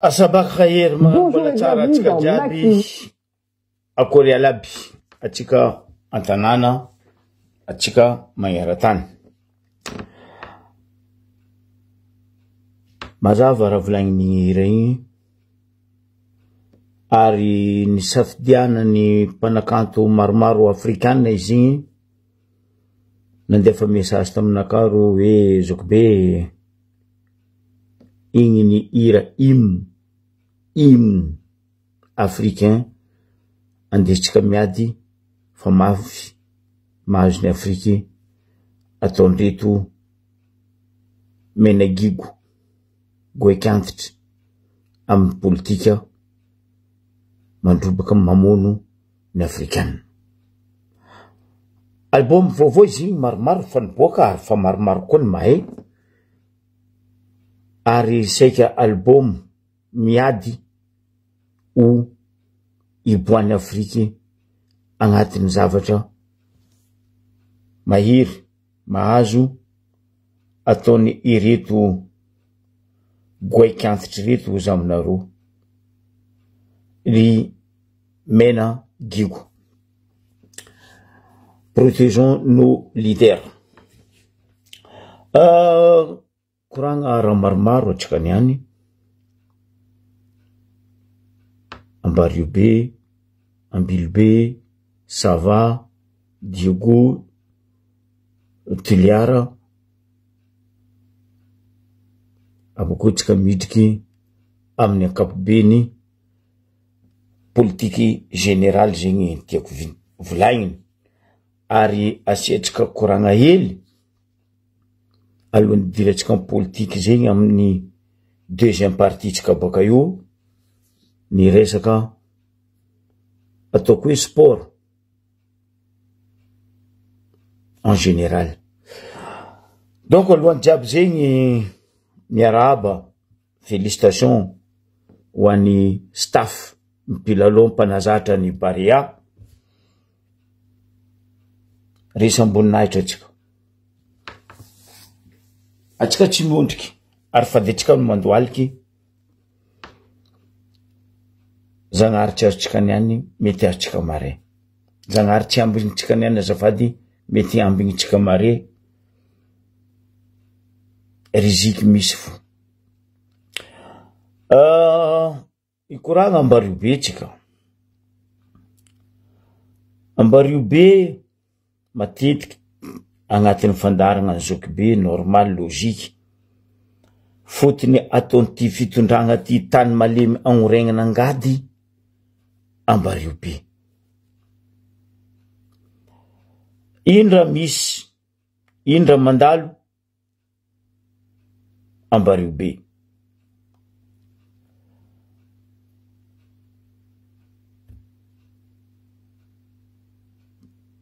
Asabak Khair magnano Bonjour mbola et tsara bienvenue atsika dans jiaby Maxime. akory alaby atsika an-tanàna atsika magneran-tany. Mazava raha volagnin'igny hira igny ary nisafidianan'ny mpanakanto maromaro afrikana izy igny nandefa message taminakahy reo hoe zokibe igny ny hira hymne hymne africain andesintsika miady fa mafy mahazo ny Afriky ataondreto menagigo goaik'antitra amin'ny politika mandrobaka mamono ny afrikana. Album vaovao izy igny maromaro fa niboaka ary fa maromaro koa ny mahay ary saika album miady ho iboahan'ny Afriky agnatin'ny zavatra mahery mahazo ataony ireto goaik'antitra ireto hozy aminareo ry mena gigo. Protégeons nos leaders. Koragna raha maromaro antsika niany, Ambariobe, Ambilobe, Sava, Diego, Toliara, abakeo tsika midriky amin'ny ankapobeny politiky generaly zegny tiako volagniny ary asiantsika koragna hely alohan'ny hidirantsika amy politiky zegny amin'ny deuxième partie tsika baka eo ny resaka ataoko hoe sport en général. Donc alohan'ny jiaby zegny miarahaba félicitation ho an'ny staff mpilalao mpanazatra ny Barea resam-boninahitra atsika. Atsika tsy miondriky ary fady atsika no mandohaliky Zagnahary tsy azontsika niany mety azontsika mare. Zagnahary tsy ambintsika niany azafady mety ambintsika mare. Riziky misy fo. Hikoragna Ambariobe tsika. Ambariobe matetiky agnatin'ny fandaharana ny zokibe normal logique. Fôtony ataon'ity fitondragna ty tany malemy agnoregnana angady Ambariobe. Ino raha misy, ino raha mandalo Ambariobe.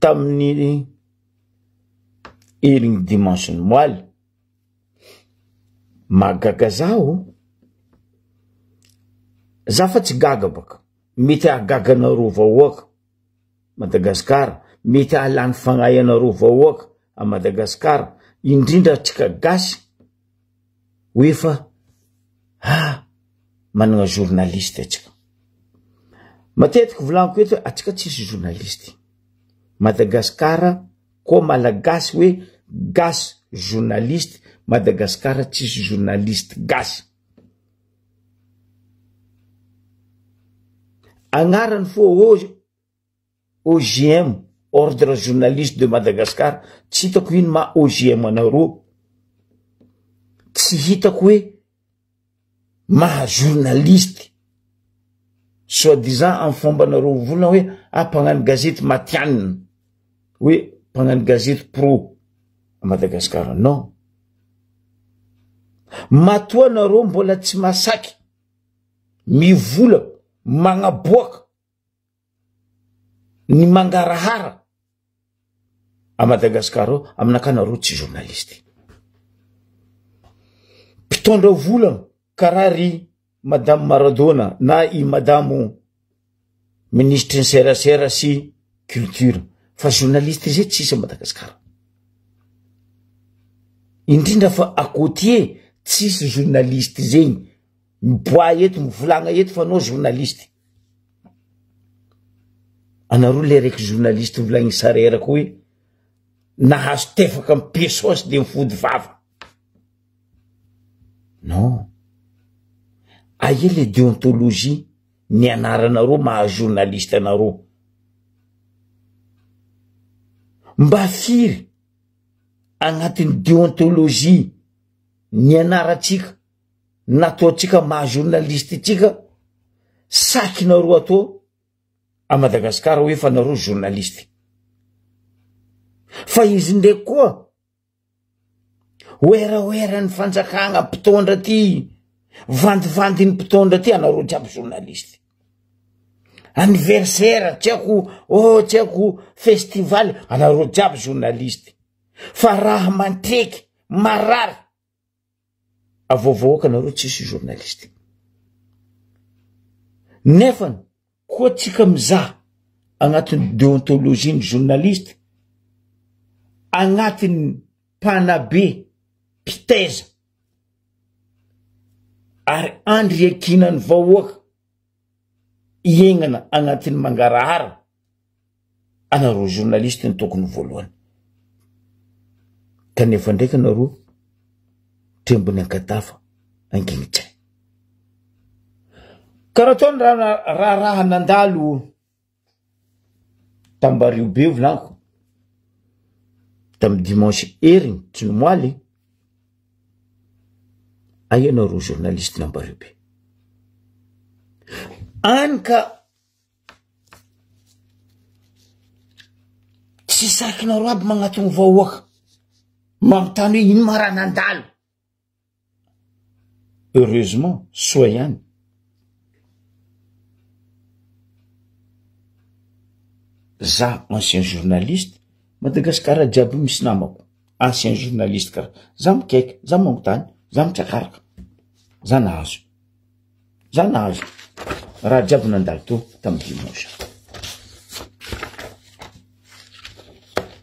Tamin'ny herigny dimanche ny moaly, mahagaga zaho, za fa tsy gaga baka, mety hahagaga anareo vahoaka Madagasikara, mety hahalany fagnahy anareo vahoaka a Madagasikara, indrindra antsika gasy hoe fa ah manana journaliste antsika. Matetiky volaniko eto hoe antsika tsisy journaliste. Madagasikara koa malagasy hoe gasy journaliste, Madagasikara tsisy journaliste gasy. Agnarany fo OJM, Ordre Journaliste de Madagascar, tsy hitako ino maha OJM anareo, tsy hitako hoe maha journaliste, soit disant amy fombanareo mivolagna hoe ah mpagnano gazety matihanina, hoe mpagnano gazety pro à Madagascar, non. Matoa nareo mbola tsy masaky mivola magnaboaka ny mangarahara a Madagasikara ao, aminakahy nareo tsy journaliste. Mpitondra vola karaha ry madame Maradona na i madame minisitry ny serasera sy culture, fa journaliste zay tsisy a Madagasikara. Indrindra fa à côtier tsisy journaliste zegny. Miboaha eto, mivolagna eto fa anao journaliste. Anareo le raiky journaliste volagny sareraka hoe nahazo tefaka am pesos de mifody vava. Non. Aia le déontologie nianaranareo maha journaliste anareo? Mba firy agnatin'ny déontologie nianarantsika nataontsika maha journaliste tsika sakinareo atao a Madagascar hoe fa nareo journaliste fa izy ndreky koa oeraoeran'ny fanjakagna mpitondra ty vandivandin'ny mpitondra ty anareo jiaby journaliste anniversaire tsy haiko oh tsy haiko festival anareo jiaby journaliste fa raha mantreky marary Avoavoaka nareo tsisy journaliste. Nefany koa tsika mizaha agnatin'ny deontologie ny journaliste, agnatin'ny mpanabe mpitaiza ary andry iankinan'ny vahoaka iainana agnatin'ny mangarahara anareo journaliste ny tokony voalohany kanefa ndraiky anareo trembony ankadafa anginitsay karaha ataony raharaha nandalo tambario be volaniko tamy dimanche heriny tsy nomoaly aia nareo journaliste nambario be any ka Tsy sakinareo aby magnatogno vahoaka manontany hoe ino ma raha nandalo. Heureusement, soa ihany. Za ancien journaliste, Madagasikara jiaby io misy namako, ancien journaliste karaha, za mikaiky, za magnontany, za mitsakaraka, za nahazo. Za nahazo raha jiaby nandalo teo tamy dimanche.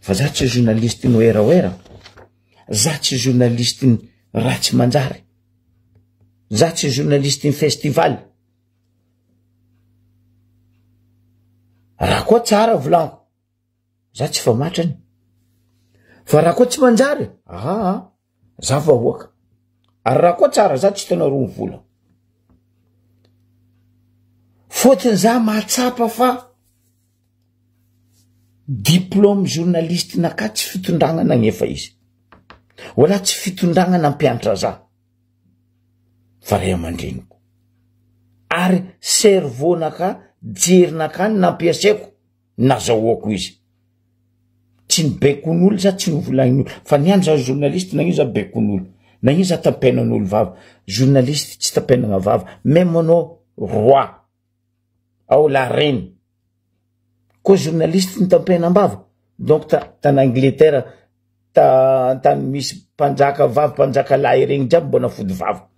Fa za tsy journaliste ny werawera, za tsy journaliste ny raha tsy manjary, za tsy journaliste ny festival. Raha koa tsara volaniko, za tsy famatrany. Fa raha koa tsy manjary, aa. Za vahoaka. Ary raha koa tsara za tsy hitanareo ny vola. Fôtony za mahatsapa fa diplôme journaliste naka tsy fitondragna nagnefa izy. Wala tsy fitondragna nampianatra za fa ray aman-dreniko. Ary cerveau naka, jerinaka ny nampiasaiko nazahoako izy. Tsy nibaikoin'olo za, tsy novolagnin'olo, fa niany za journaliste nagnino za baikoin'olo, nagnino za tampenan'olo vava, journaliste tsy tampenagna vava, meme anao roi ao la reine, koa journaliste nitampenam-bava, donc ta- tany Angleterre ta- antany misy mpanjaka vavy mpanjaka lahy regny jiaby mbô nafody vava,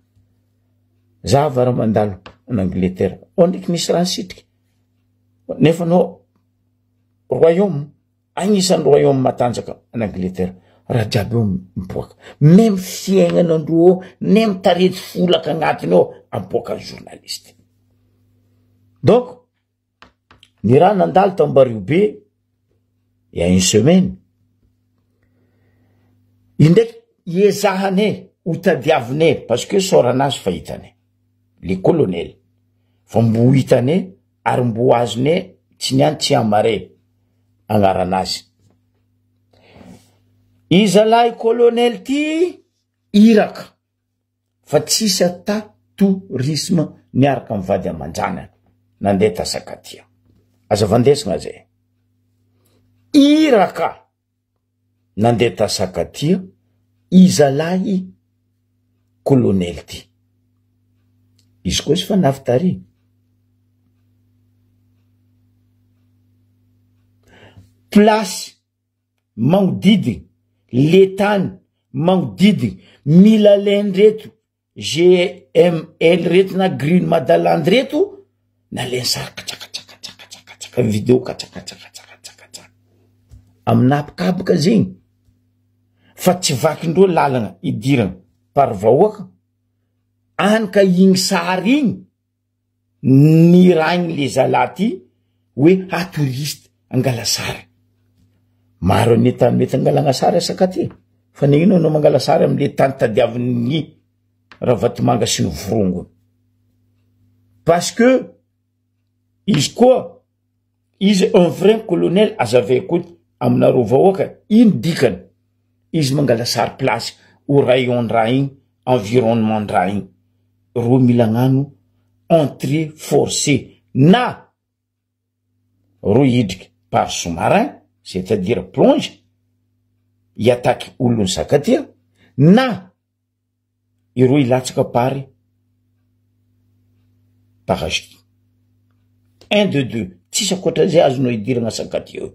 za va raha mandalo en Angleterre, ao ndraiky nisy raha nisitriky, nefa anao royaume agnisan'ny royaume matanjaka any Angleterre raha jiaby eo miboaka meme fiaignanandreo eo meme tarety folaka agnatiny eo aboakan'ny journaliste donc ny raha nandalo tambario be il y a une semaine indraiky iezahanay ho tadiavinay parce que sôranazy fa hitanay le colonel fa mbo hitanay ary mbo azonay tsy niany tsy amare agnaranazy. I zalahy colonel ty iraka fa tsisy ata tourisme niaraka am vady aman-janany nandeha ta Sakatia. Aza vandesina zay. Iraka nandeha ta Sakatia i zalahy kolonely ty. Izy koa izy fa navy tary. Place magnodidigny le tany magnodidigny mila alain-dreto GML reto na Green Madaland reto nalainy sary katsakatsakatsakatsaka video katsakatsakatsakatsaka amina habakabaka zegny fa tsy vakindreo lalagna idirana par vahoaka. Any ka igny sary igny nirahigny le zalahy ty hoe ha touriste angala sary. Maro anie tany mety angalagna sary asaka ty fa nagnino anao mangala sary amle tany tadiavin'ny Ravatomanga sy ny vorongony? Parce que izy koa izy un vrai colonel azavaiko eto aminareo vahoaka ino dikany izy mangala sary place au rayon ndra igny environnement ndra igny reo mila agnano entrée forcée na reo hidriky par sous marin c'est à dire plonge hiataky olon'ny Sakatia na ireo hilatsaka par parachute. Un de deux, tsisy ankoatran'izay azonao idirana Sakatia eo.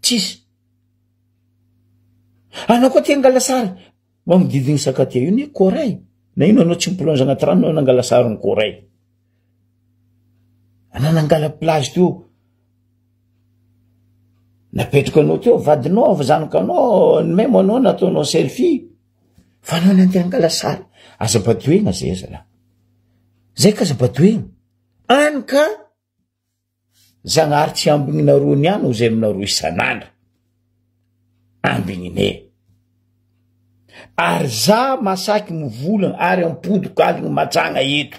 Tsisy. Anao koa te hangala sary, magnodidiny Sakatia io ne corail. Na ino anao tsy mi-plonge anaty rano anao nangala sary ny corail. Anao nangala plage teo. Napetraka anao teo vadinao, zanakanao, meme anao nataonao selfie. Fa anao nandeha angala sary. Aza badoena zay zalahy. Zay ka aza badoena. Any ka Zagnahary tsy ambigninareo niany ho zay aminareo isan'andro. Ambignine. Ary za masaky mivolagna ary ampodiko aligny majagna eto.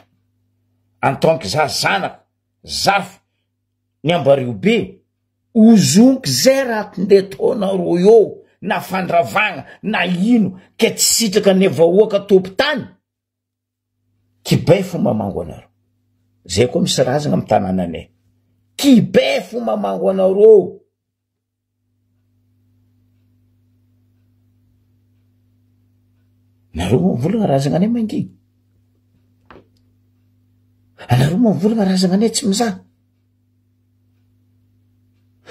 En tant que za zanako, zafy, ny ambareo be, ozoniko zay raha tnde ataonareo eo na fandravagna na ino ke tsy sitraka ny vahoaka tompotany, kibay fo mamango anareo. Zay koa misy razagna amy tanànanay. Kibay fo mamango anareo. Nareo moa mivolagna razagna anay mangigny. Anareo moa mivolagna razagna anay tsy mizaha.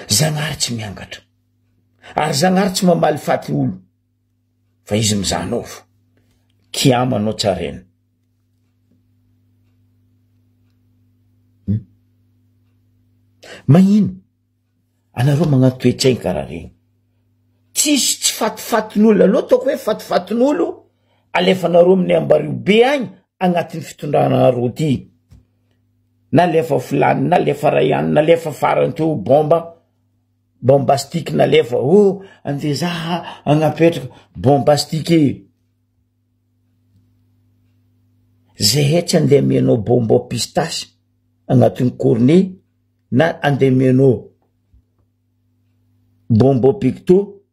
Zagnahary tsy miangatra. Ary Zagnahary tsy mamaly faty olo. Fa izy mizaha anao fo. Kiama anao tsarena. Hmm? Magnino? Anareo magnano toe-tsaigny karaha regny. Tsisy tsy fatifatin'olo, aleo ataoko hoe fatifatin'olo alefanareo amin'ny ambario be agny agnatin'ny fitondranareo ty. Na alefa filany, na alefa ray any, na alefa farany teo bomba, bombastique nalefa, oh andeha za agnapetraka bombastique e. Zahay tsy andeha amianao bonbon pistache agnatin'ny cornet na andeha amianao bonbon pecto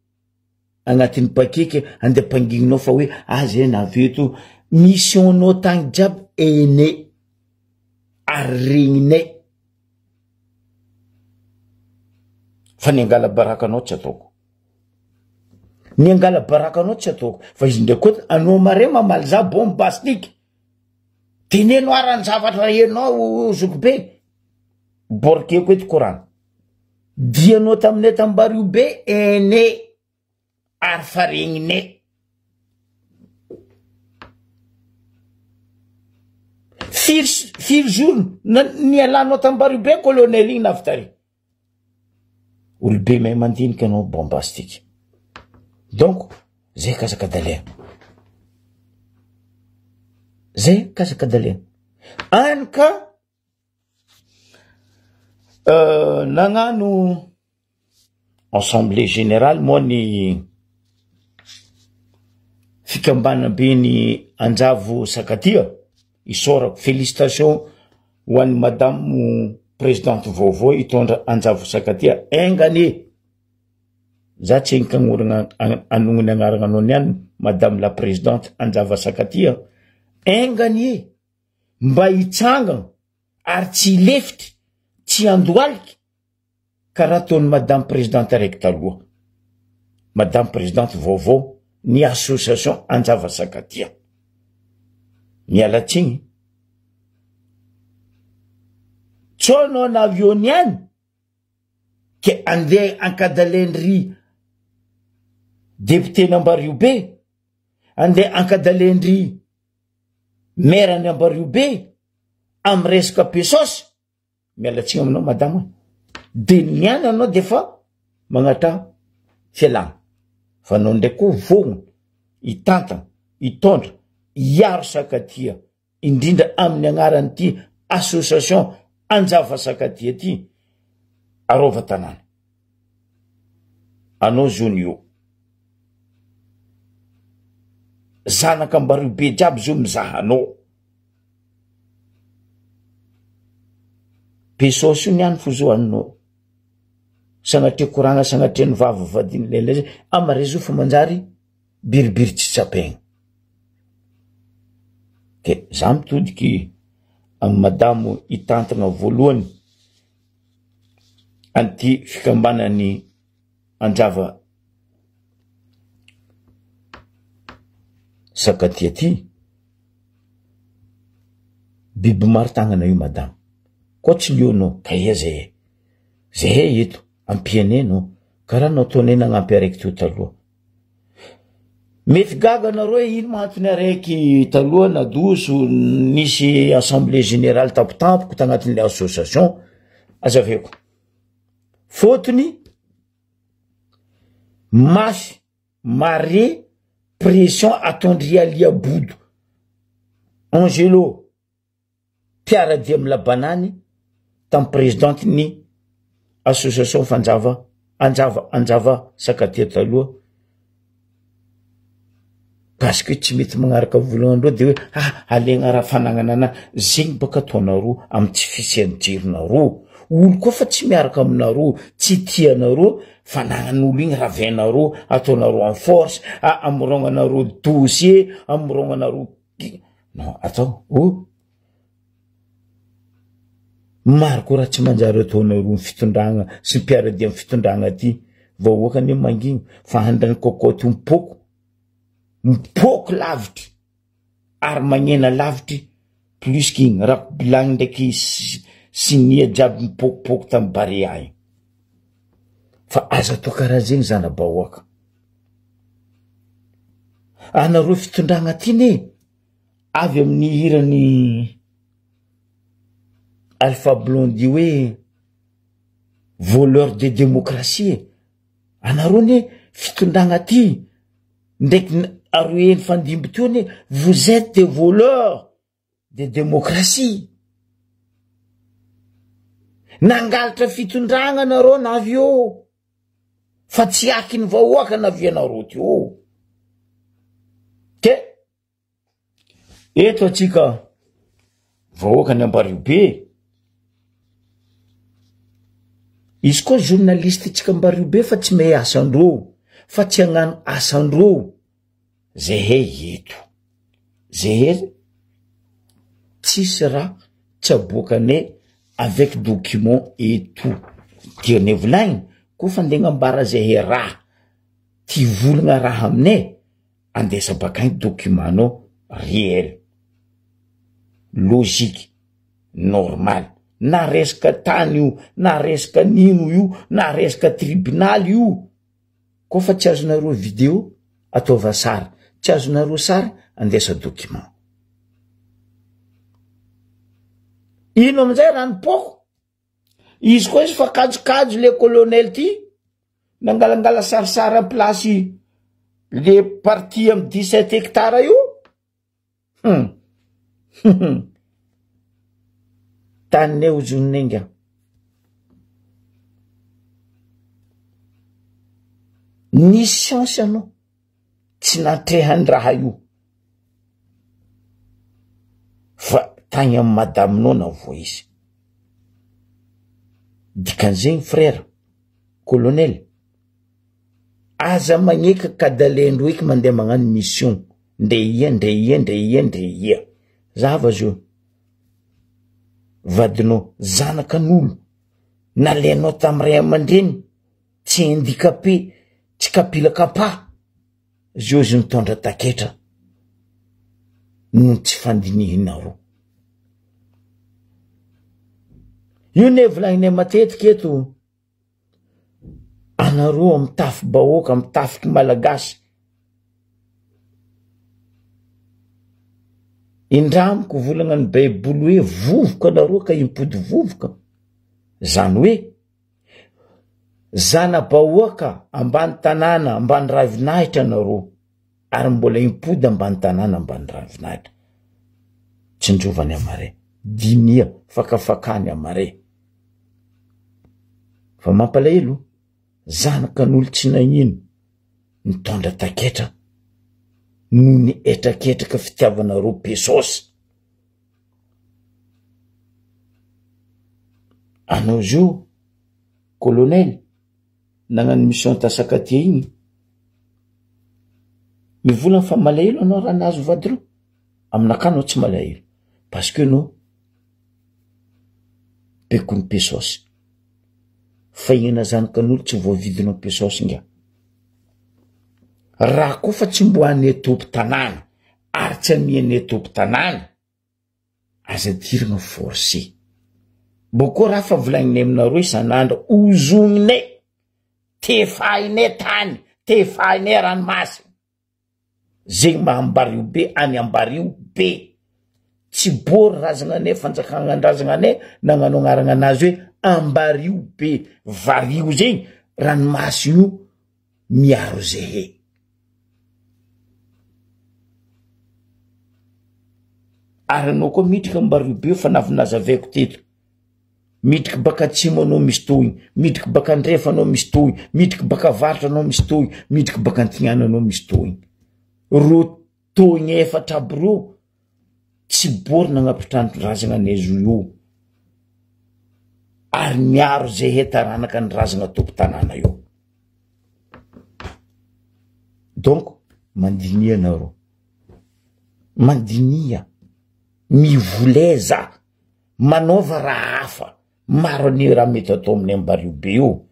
agnatin'ny paquet ke andeha ampangininao fa hoe ah zay navy eto, mission nao tagny jiaby hainay ary regninay fa ny angala baraka anao tsy ataoko, ny angala baraka anao tsy ataoko fa izy ndraiky koa anao mare mamaly za bombastique, teneno ara ny zavatra henao zokibe. Borkeko eto korana. Dianao taminay tambario be ene ary fa regninay. Firy firy jour na nialanao tambario be colonel igny navy tary. Olobe mahay mandinika anao bombastique. Donc zay kazakadalena. Zay kazakadalena. Any ka Nagnano assemblée générale moa ny fikambanam-ben'ny Anjavo Sakatia, isaorako, félicitation ho an'ny madame présidente vaovao hitondra Anjavo Sakatia, enga anie, za tsy haiko hanonona agnarananao niany madame la présidente Anjava Sakatia, enga anie mba hitsangana ary tsy hilefitry, tsy handohalika karaha ataon'i madame présidente araiky taloha, madame présidente vaovao ny association Anjava Sakatia. Miala tsiny. Tsao anao navy eo niany ke andeha ankadalen-dry député-n'Ambariobe, andeha ankadalen-dry maire any Ambariobe amy resaka pesos, miala tsiny aminao madama, de niany anao de fa magnata fialana, fa anao ndraiky koa vognona hitantana. hitondra hiaro Sakatia indrindra amin'ny agnaran'ity association Anjava Sakatia ty arova tanàna anao zony io zanaka ambario be jiaby zao mizaha anao Pesosy io niany fo zo anao sanatria koragna sanatria ny vava vadiny lelay amare zo fa manjary biribiry tsy tsapaigna de za mitodiky amy madamo hitantana voalohany an'ity fikambanany Anjava Sakatia ty, biby maro tagnana io madamo, koa tsy leonao ka ia zahay, zahay eto ampianay anao karaha nataonay nagnampy araiky teo taloha. Mety gaga anareo hoe ino ma antony araiky taloha nadoso nisy assemblée générale tampotampoko tagnatin'le association, azaveko. Fôtony mafy mare pression ataon-dry Alia Bodo, Angelo mpiara-dia am Labanany tam presidente ny association Fanjava Anjava Anjava Sakatia taloha parce que tsy mety magnaraka volanandreo de hoe ah alegna raha fanagnana ana zegny baka ataonareo amy tsy fisian'ny jironareo olo koa fa tsy miaraka aminareo tsy tianareo fanagnan'olo igny ravainareo ataonareo en force ah amorognanareo dossier amorognanareo non atao oh Maro koa raha tsy manjary ataonareo ny fitondragna sy mpiara-dia amin'ny fitondragna aty. Vahoaka anie mangigny fa andrany cocotte mipoko, mipoko lavitry ary magnena lavitry plus k'igny rako-bilagny ndraiky sinia jiaby mipokopoko tamy Barea igny. Fa aza atao karaha zegny zana-bahoaka. Anareo fitondragna aty ne. Avy amin'ny hiran'i Alpha Blondy hoe voleur de démocratie e, anareo anie fitondragna ty ndraiky aroe nifandimby teo anie vous etes des voleurs de démocratie, nangalatra fitondragna nareo navy eo fa tsy akin'ny vahoaka navianareo teo ke. Eto atsika vahoaka ny Ambariobe e. Izy koa journaliste tsika Ambariobe fa tsy mahay asandreo, fa tsy hagnano asandreo. Zehe eto, zehe tsisy raha tsy aboakanay avec document et tout. Tianay volagniny, koa fa ndeha agnambara zehe raha, ty volagna raha aminay. Andesa bakany document nao réel, logique, normal, na resaka tany io, na resaka nino io, na resaka tribunal io, koa fa tsy azonareo video ataova sary, tsy azonareo sary andesa document. Ino amizay raha nipoko? Izy koa izy fa kajokajo le colonel ty, nangalangala sarisary am place le partie am 17 hectares io, hum hum taninay hojoninay nga. Nisy chance anao tsy natrehany raha io fa tagny amy madaminao navoa izy, dikan'izegny frère colonel aza magneky kadalendro eky mandeha magnano mission ndre ia ndre ia ndre ia ndre ia, zava zio vadinao zanakan'olo nalainao tamy ray aman-dreny tsy handicapé tsy kapila kapa zio izy mitondra taketra noho ny tsy fandinihinareo io ne volagninay matetika eto anareo amy tafi-bahoaka amy tafiky malagasy indramiko volagna ny baiboly hoe vovoka anareo ka impody vovoka zany hoe Zana-bahoaka ambany tanàna, ambany ravinahitra nareo. Ary mbola himpody ambany tanàna ambany ravinahitra. Tsinjovany amare. Dinia, fakafakany amare. Fa mampalahelo, zanaka an'olo tsy nagnino, nitondra taketra noho ny hetraketraka fitiavanareo pesos. Anao zio, colonel, nagnano mission ta Sakatia igny, mivolagna fa malahelo anao raha nahazo vady reo, aminakahy anao tsy malahelo, parce que anao bekon'ny pesos, fa iana zanakan'olo tsy voavidinao pesos nga, raha koa fa tsy mbo any tompo-tanàna ary tsy amian'ny tompo-tanàna, Aza dirigna forcé. Bôkô raha fa volagninay aminareo isan'andro, ozogninay, tefahinay tany, tefahinay ranomasina. Zegny maha Ambario be any Ambario be. Tsy bôry razagnanay, fanjakagnan-drazagnanay nagnano agnaragna anazy hoe Ambario be. Vario zegny, ranomasina io miaro zehe. Ary anao koa midriky ambario be fa navy nazavaiko teto. Midriky baka atsimo anao misy tohiny, midriky baka andrefa anao misy tohiny, midriky baka avaratra anao misy tohiny, midriky baka antignana anao misy tohiny. Reo tohiny efatra aby reo tsy bory nagnapitrano-drazagna anay zo io. Ary miaro zehe taranaka ny razagna tompon-tanàna io. Donc mandiniha nareo, mandiniha, mivoleza, manaova raha hafa, maro anie raha mety atao amin'ny ambario be io.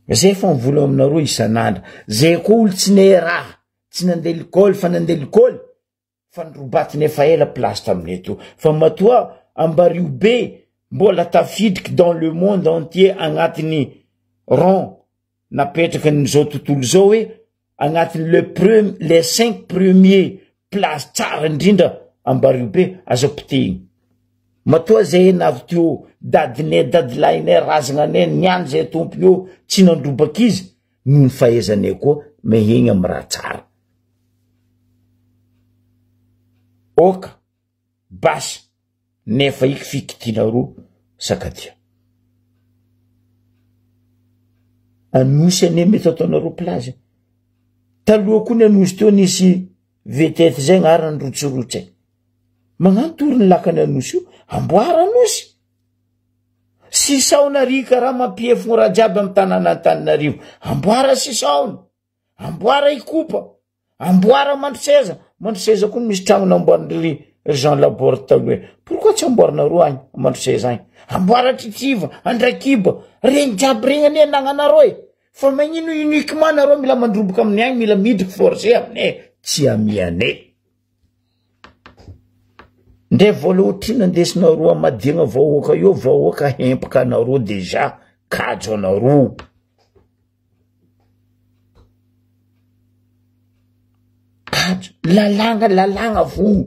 Zay fa mivola aminareo isan'andro, zay koa olo tsy ne raha, tsy nandeha lekôly fa nandeha lekôly, Fa norobatiny efa ela place taminay to fa matoa Ambario be mbola tafidriky dans le monde entier agnatiny rang napetraky ny zao tontolo zao hoe agnatiny le pre les cinq premiers place tsara indrindra Ambario be aza potehiny matoa zay navy teo dadinay dadilahinay razagnanay niany zay tompony eo tsy nandrobaky izy noho ny fahaizanay koa mehegny amy raha tsara. Oka, basy, nefa iky fikitiana roa sakadia. Anosy anie mety ataonareo plage. Taloha koa ny Anosy teo nisy vedette zay ary nandrotsirotsy e. Magnano tour ny lakany Anosy io, amboara Anosy. Sisaona ry karaha mampiefogno raha jiaby amy tanàna Antananarivo. Amboara Sisaona. Amboara Ikopa, amboara Mandroseza, Mandroseza koa misy tragno namboarin-dry Jean Laborde taloha e, pourquoi tsy amboarinareo agny Mandroseza agny, amboara Tritriva, Andraikiba, regny jiaby regny anie anagnanareo e, fa magnino uniquement nareo mila mandroboka aminay agny, mila midriky forger aminay, tsy amianay. Ndre vola otrino andesinareo amadiagna vahoaka eo, vahoaka hempaka anareo dejà, kajo anareo. Kajo, lalàgna lalàgna fo.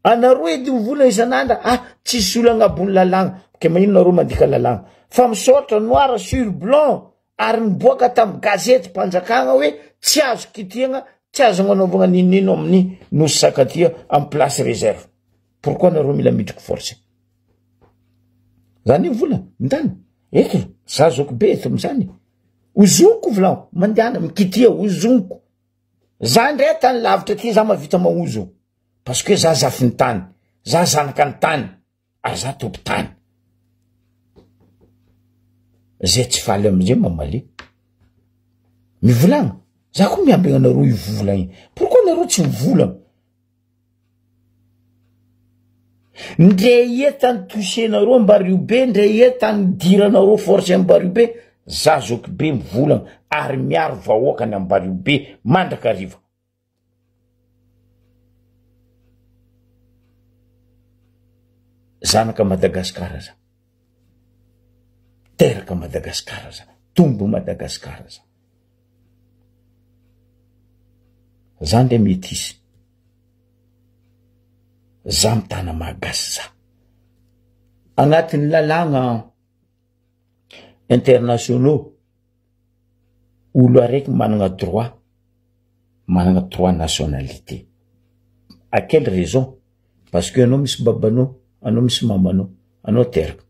Anareo edy mivola isan'andro, ah tsisy olo agnabon'ny lalàgna, ke magnino nareo mandika lalàgna? Fa misaotra noir sur blanc ary niboaka tamin'ny gazetim-panjakagna hoe tsy azo kitihagna, tsy azo agnanaovagna n'inon'ino amin'ny Nosy Sakatia amin'ny place réserve. Pourquoi nareo mila midriky force? Zany vola, mindany, eto, za zoky be eto amizany. Ozoniko volao, mandehana mikitia ozoniko. Za ndray tany lavitra aty za mahavita mahozo. Parce que za zafin'ny tany, za zanaka ny tany, ary za tompon-tany. Zay tsy faly amizay mamalia. Mivolagna, za koa miambigna anareo hivolagna igny. Pourquoi nareo tsy mivolagna? Ndre ia tany toucher-nareo Ambario be, ndre ia tany nidiranareo force Ambario be, za zoky be mivolagna ary miaro vahoaka ny Ambario be mandrakariva. Zanaka Madagasikara za, teraka Madagasikara za, tombo Madagasikara za. Za ndray metisy. Za mitana maha gasy za. Agnatin'ny lalàgna internationaux, olo araiky managna droit. managna trois nationalité. À quelle raison? Parce que anao misy babanao, anao misy mamanao, anao teraka.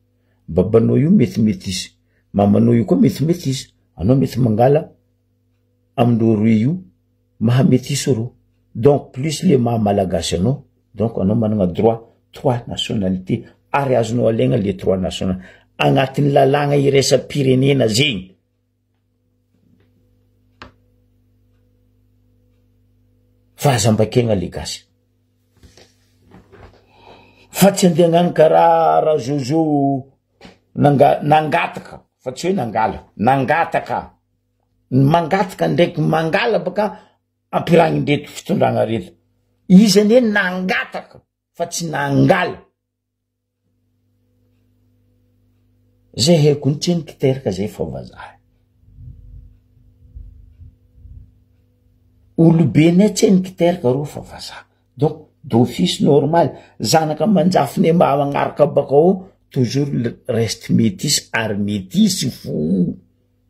Babanao io mety metisy, mamanao io koa mety metisy, anao mety mangala amindreo roe io maha metisy reo. Donc plus le maha malagasy anao, donc anao managna droit trois nationalité ary azonao alaigna le trois nationalité agnatin'ny lalàgna iraisam-pirenena zegny. Fa aza ambakegna le gasy. Fa tsy andeha hagnano karaha Rajojo nanga- nangataka fa tsy hoe nangala, nangataka. Ny mangataka ndraiky mangala baka ampiragnindreto fitondragna reto. Izy anie nangataka fa tsy nangala. Zay haiko ny tsy nikiteraka zay fa vazaha. Olobenay tsy nikiteraka reo fa vazaha. Donc d'office normal zanaka aman-jafinay mba magnaraka baka ao toujours reste métis ary métis fo.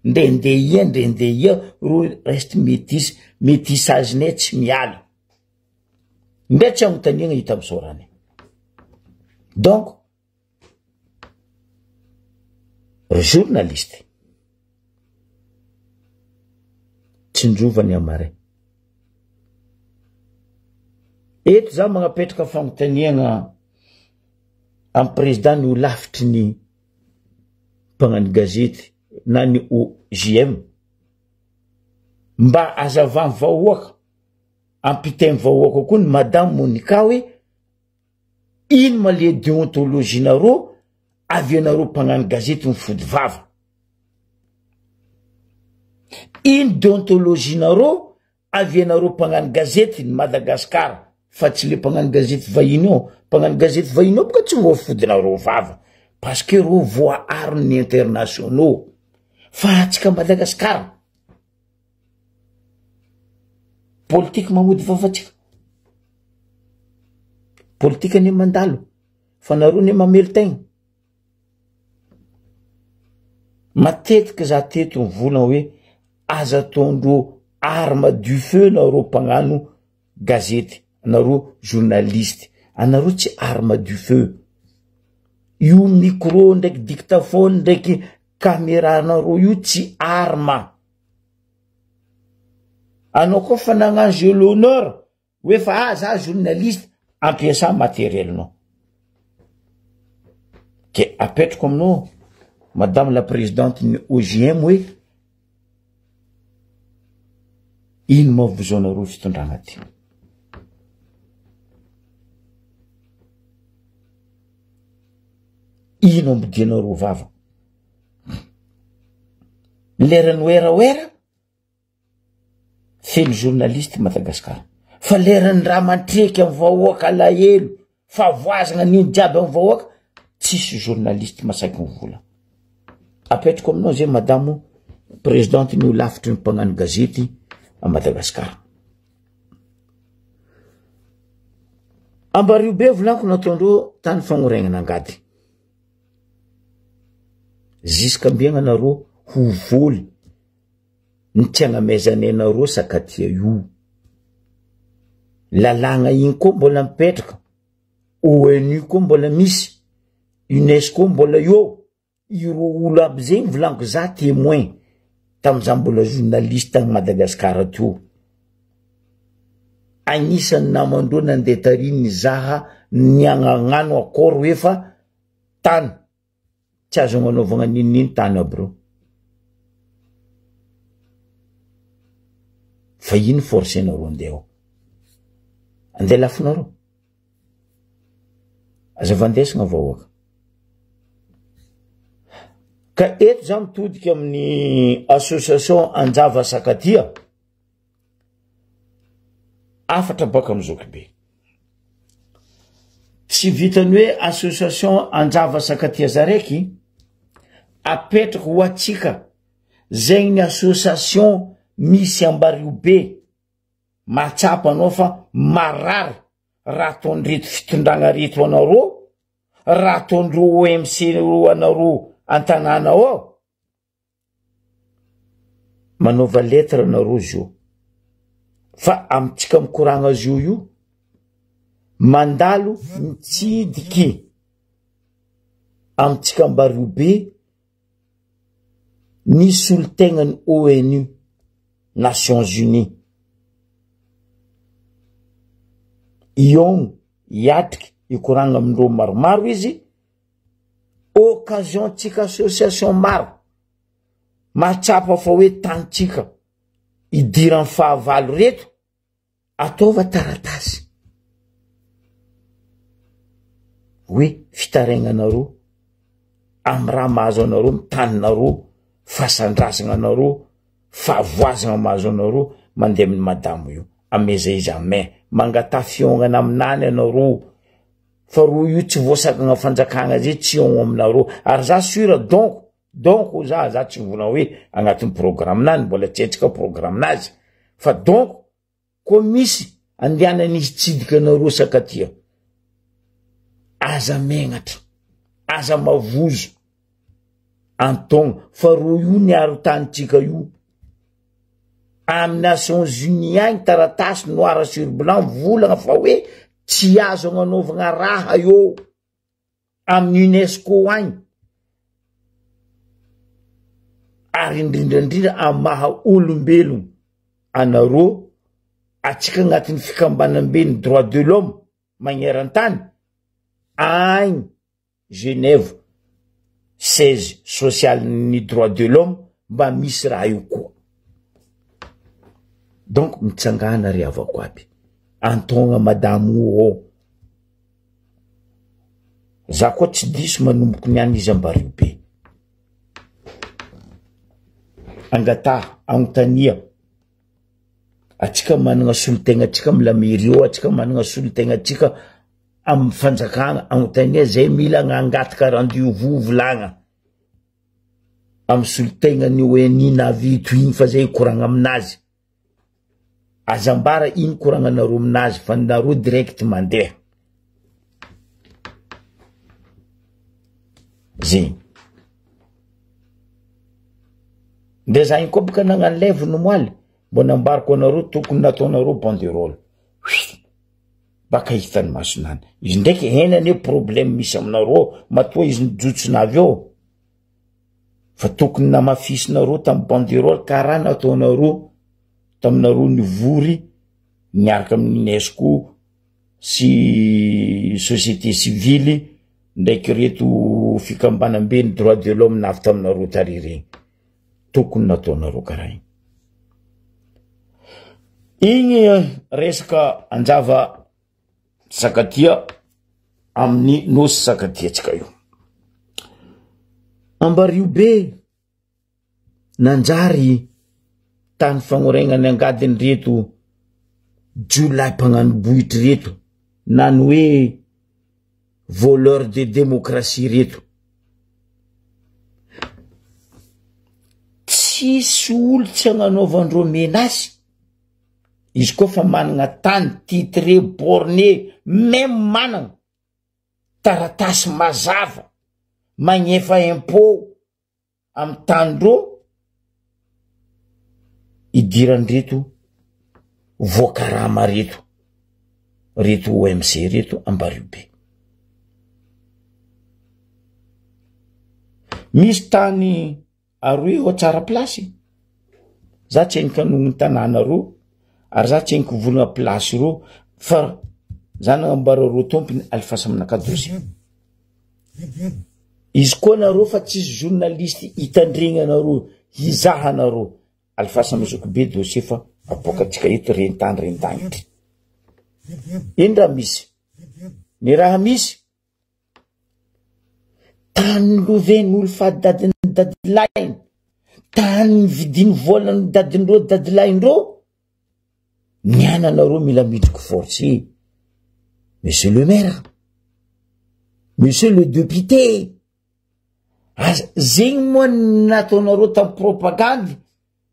Ndre ndeha ia ndre ndeha ia reo reste métis, métissage-nay tsy miala. Ndre tsy anontaniana hita misaorana. Donc ry journaliste, tsinjova ny amaray. Eto za magnapetraka fanontaniana amy président ny holafitry ny mpagnano gazety na ny OJM mba azavany vahoaka ampitainy vahoaka koa ny madame Monica hoe ino ma le déontologie nareo avy anareo mpagnano gazety mifody vava, ino déontologie nareo avy anareo mpagnano gazety ny Madagascar fa tsy le mpagnano gazety vahiny io, mpagnano gazety vahiny io boka tsy voafodinareo vava parce que reo voaaron'ny internationaux fa atsika Madagascar Politique mamody vava tsika. Politique anie mandalo fa nareo anie mamelo tegna. Matetiky za teto mivolagna hoe aza ataondreo arme du feu nareo mpagnano gazety, nareo journaliste, anareo tsy arme du feu. Io micro ndraiky dictaphone ndraiky camera nareo io tsy arme. Anao koa fa nagnano jeu l'honneur hoe fa ah za journaliste ampiasa matériel-nao. Ke apetrako aminao madame la présidente ny OJM hoe ino moa besoin-nareo fitondragna ty? Ino ambodianareo vava? Lerany werawera feno journaliste Madagascar fa lerany raha mandreky am vahoaka alahelo fahavoazana nino jiaby am vahoaka tsisy journaliste masaky mivola. Apetrako aminao zay madamo présidente ny holafitry ny mpagnano gazety a Madagascar. Ambario be volaniko nataondreo tany fagnoregnana angady. Zisk'ambiagna nareo ho voly ny tsy agnamezanay nareo sakatia io. Lalàgna igny koa mbola mipetraka, ONU koa mbola misy, UNESCO mbola eo, ireo olo aby zegny volaniko za témoin tamy za mbola journaliste tany Madagasikara teo. Agnisan'ny namandreo nandeha tary nizaha niagnagnano accord hoe fa tany tsy azo agnanaovagna ninonino tany aby reo. Fa ino forcenareo andeha ao? Andeha lafonareo? Aza vandesina vahoaka. Ka eto za mitodika amin'ny association Anjava Sakatia. Hafatra baka amin'ny zokibe. Tsy vitan'ny hoe association Anjava Sakatia zaraiky, apetrako ho antsika zegny ny association misy Ambariobe, mahatsapa anao fa marary raha ataon'ireto fitondragna reto anareo, raha ataondreo OMC reo anareo an-tanàna ao. Manaova lettre nareo zio. Fa amintsika mikoragna azy io io, mandalo mitsidiky amintsika Ambariobe ny solontegnan'ny ONU, Nations Unies. Iong hiatriky hikoragna amindreo maromaro izy, occasion tsika association maro mahatsapa fa hoe tanitsika idiran'ny fahavalo reto, ataova taratasy hoe fitarainanareo amy raha mahazo anareo, ny taninareo, fahasandrasana anareo, fahavoazana mahazo anareo, mandeha amin'ny madamo io, ameza izy amin, mangataha fihaonana aminany anareo, fa roa io tsy voasakana fanjakana zay tsy eo aminareo, ary za sur donc Donc hoy za, za tsy mivona hoe agnatin'ny programme-nany, mbola tsy haintsika programme-nazy, fa donc koa misy andehanan'izy hitsidika anareo sakatia, aza megnatra, aza mavozo antaogno, fa ro io niaro tanintsika io, amy Nations Unies agny taratasy noir sur blanc mivolagna fa hoe tsy azo agnanaovagna raha eo. amin'ny UNESCO agny ary indrindra indrindra amin'ny maha olombelogno anareo atsika agnatin'ny fikambanambe ny droit de l'homme magneran-tany agny Genève siège social ny droit de l'homme mba misy raha io koa donc mitsangana ry havako aby antaogna madamo ô. Za koa tsy diso manomboky niany izy ambario be. Angataha, anontania, atsika manana solontegna atsika amy la mairie ao, atsika manana solontegna atsika amy fanjakana, anontania zay mila agnangataka rendez vous volagna amy solontegnany ONI navito igny fa zay hikoragna aminazy. Aza ambara ino koragnanareo aminazy fa nareo direct mandeha. Zegny. Ndre za igny koa boka nagnano live nomoaly, mbô nambarako anareo tokony nataonareo banderole. Baka hitan'ny masonany. Izy ndraiky hena anie problème misy aminareo matoa izy nijotsona avy eo. Fa tokony namafisinareo tamin'ny banderole karaha nataonareo taminareo nivory niaraka amin'ny UNESCO sy société civile ndraiky reto fikambanambe ny droit de l'homme navy taminareo tary regny. Tokony nataonareo karaha igny. Igny resaka anjava Sakatia amin'ny nosy Sakatiantsika io. Ambario be nanjary tany fagnoregnany angadiny reto jiolahy mpagnano-bohitry reto na ny hoe voleur de démocratie reto. Tsisy olo tsy agnanaovandreo menace. Izy koa fa managna tany titré borné même managna taratasy mazava magnefa impôt amy tany reo idirandreto voakarama reto reto OMC reto Ambariobe. Misy tany Aroe ao tsara place. Za tsy haiko hanogno tanàna reo ary za tsy haiko hivolagna place reo fa za nagnambara reo tompony alefaso aminakahy dossier. Izy koa nareo fa tsisy journaliste hitandregny anareo hizaha anareo alefaso amy zokibe dossier fa aboakatsika eto rentany rendagnitry. Ino raha misy? Ny raha misy Tany loven'olo fa dadin'ny dadilahiny, tany nividiany volan'ny dadindreo dadilahindreo, ny ananareo mila midriky force, monsieur le maire, monsieur le député, aza zegny moa nataonareo tamy propagandy,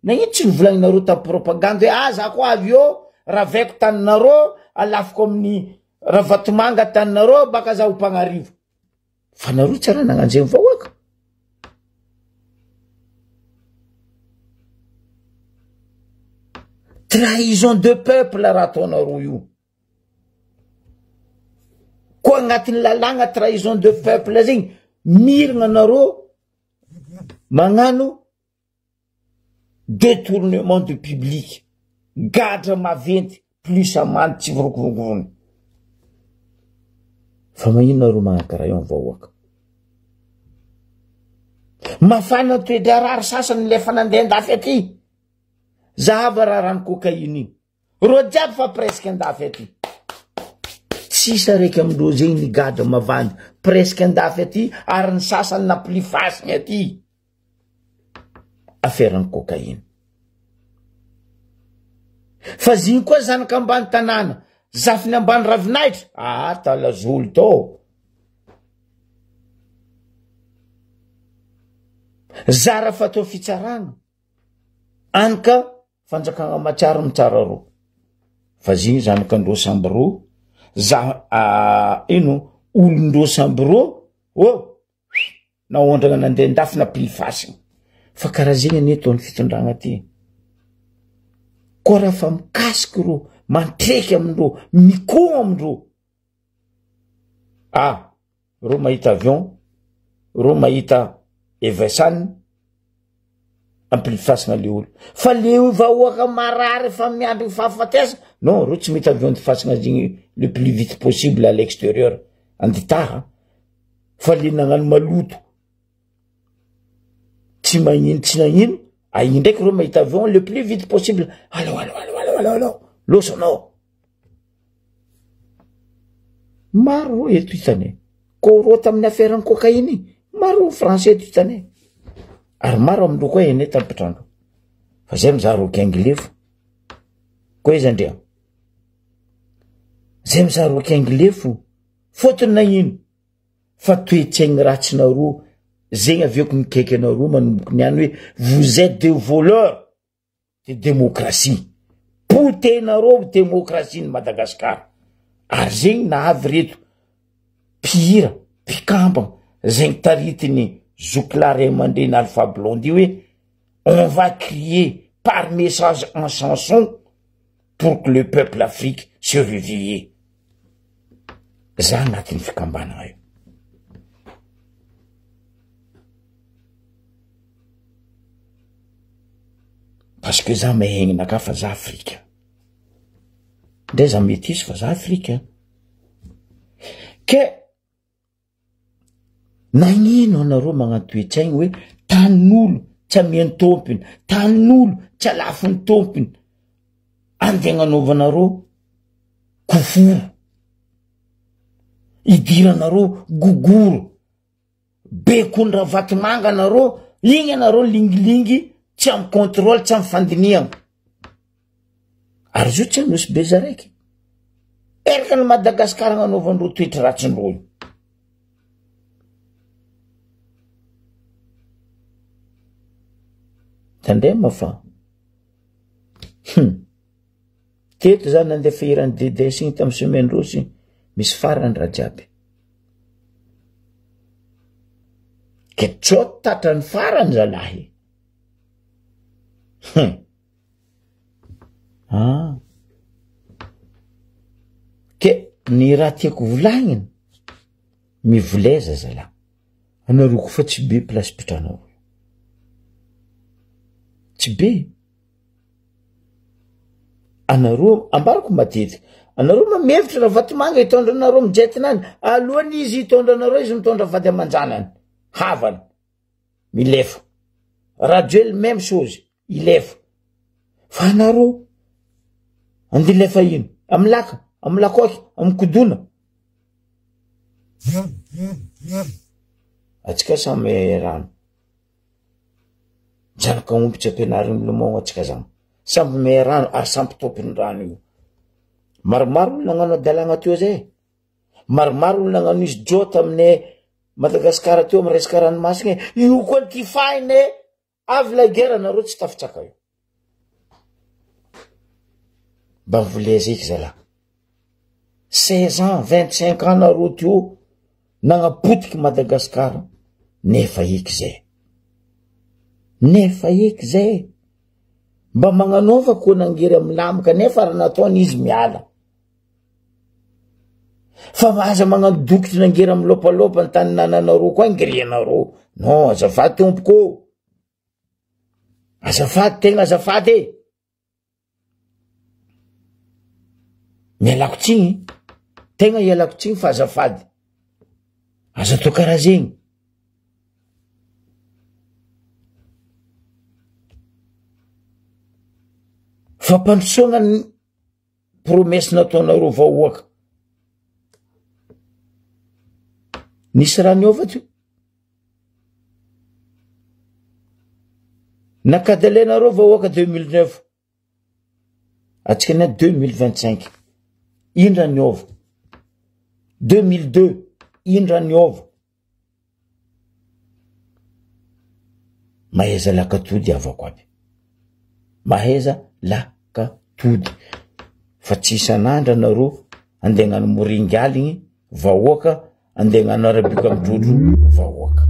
Nagnino tsy novolagninareo tam propagande hoe ah za koa avy eo ravaiko taninareo alafiko amin'ny ravatomanga taninareo baka za ho mpagnarivo. Fa nareo tsy raha nagnanjeny vahoaka. Trahison de peuple raha ataonareo io. Koa agnatin'ny lalàgna trahison de peuple zegny, mirina anareo magnano detournement de public, gadra maventy plus amende tsy voronkovonkovony. Fa magnino nareo magnano karaha io am vahoaka? Mafana toe-draharaha ry sasany le efa nandeha andafy aty. Zahava raha rano cocaïne iny. Reo jiaby fa presque andafy aty. Tsisy araiky amindreo zegny ny gadra mavandy presque andafy aty ary ny sasany nampilifasiny aty. Affaire ny cocaïne. Fa zigny koa zanaka ambany tanàna, zafiny ambany ravinahitra, ah talazolo tô. Zara fatao fitsarana. Any ka fanjakagna matsiaro mitsara ro. Fa zigny zanakandreo samby ro, za ino olondreo samby ro, oh naondragna nandeha andafy nampily fasina. Fa karaha zegny anie ataon'ny fitondragna ty. Koa raha fa mikasiky ro, mantreky amindreo, mikoa amindreo. Ah, ro mahita avion, ro mahita Evasan, ampilifasina le olo. Fa le vahoaka marary fa miandry fahafatesa, non, ro tsy mety avion difasina zegny le plus vite possible à l'extérieur, anditaha. Fa le nagnano maloto, tsy magnino tsy nagnino, ahi ndraiky ro mahita avion le plus vite possible. Allo, allo, allo, allo, allo, allo, loso anao. Maro ro eto hitany e. Ko ro tamin'ny affaire ny cocaïne iny, maro ro français eto hitany e. Ary maro amindreo koa ene tampitrandro. Fa zay mizaha ro kengilefo. Ko iza ndria? Zay mizaha ro kengilefo. Fotony na ino? Fa toe-tsaigny ratsinareo, zegny avy eo ko mikaiky anareo manomboky niany hoe vous êtes des voleurs. de demokrasia. Potehinareo demokrasia ny Madagascar. Ary zegny nahavy reto mpihira, mpikambagna, zegny taritiny zokilahy ray aman-dreny Alpha Blondy hoe on va crier par message en chanson pour que le peuple Afrique se reveille. Za agnatin'ny fikambanagna io. Parce que za mahegnina fa za afrika. Ndray za metisy fa za afrika. Ke nagnino anareo magnano toe-tsaigny hoe tanin'olo tsy amian'ny tompony, tanin'olo tsy alafon'ny tompony, andeha agnanaovanareo koforo, idiranareo gogoro. Bekony Ravatomanga nareo, igny anareo lingilingy tsy amy contrôle, tsy amy fandinihana. Ary zo tsy Nosy be zaraiky. Eraka ny Madagascar agnanaovandreo toetry ratsindreo io. Tandrema fa. Hum. Teto za nandefa hiran'i Dedes igny tamy semaine rosy, misy farany raha jiaby. Ke tsao tatrany farany zalahy. Hum. Ah. Ke ny raha tiako volagnina, mivoleza zalahy. Anareo koa fa tsy be place pitranao. Tsy be. Anareo, ambarako matetika, anareo ma mihevitra Ravatomanga hitondra anareo mijetina any, alohany izy hitondra anareo izy mitondra vady aman-janany, havany, milefa. Rajoely même chose, hilefa. Fa anareo, andeha hilefa ino? Amy laka, amy lakaoky, amy kodona. Atsika samy rano. Zanaka omby tsy ampianariny milomano atsika zany. Samby mihay rano ary samby tompony rano io. Maromaro olo nagnano adalagna teo zay. Maromaro olo nagnano izy jo taminay Madagasikara teo amy resaka ranomasina e. Io koa ny tifahina e. Avy la guerre nareo tsy tafitsaka io. Mba mivoleza eky zalahy. 16 ans, 25 ans nareo teo nagnapotiky Madagascar nefa eky zay. Nefa eky zay. Mba magnanaova koa nangery amy lamy kanefa raha nataony izy miala. Fa aza magnano dokotry nangery amy lopalopa ny tany nananareo koa angirianareo. Non, azafady tompoko ô. Azafady tegna azafady e. Mialako tsigny, tegna ialako tsigny fa azafady. Aza atao karaha zegny. Fampandrosoagna ny promesse nataonareo vahoaka. Nisy raha niova teo. Nakadalenareo vahoaka 2009. Atsika ny 2025. Indra niova. 2002. Indra niova. Mahaiza lakatody avako aby. Mahaiza lakatody. Fa tsy isan'andro anareo andeha hagnano moringa aligny vahoaka, andeha hagnano arabika mitrotro vahoaka.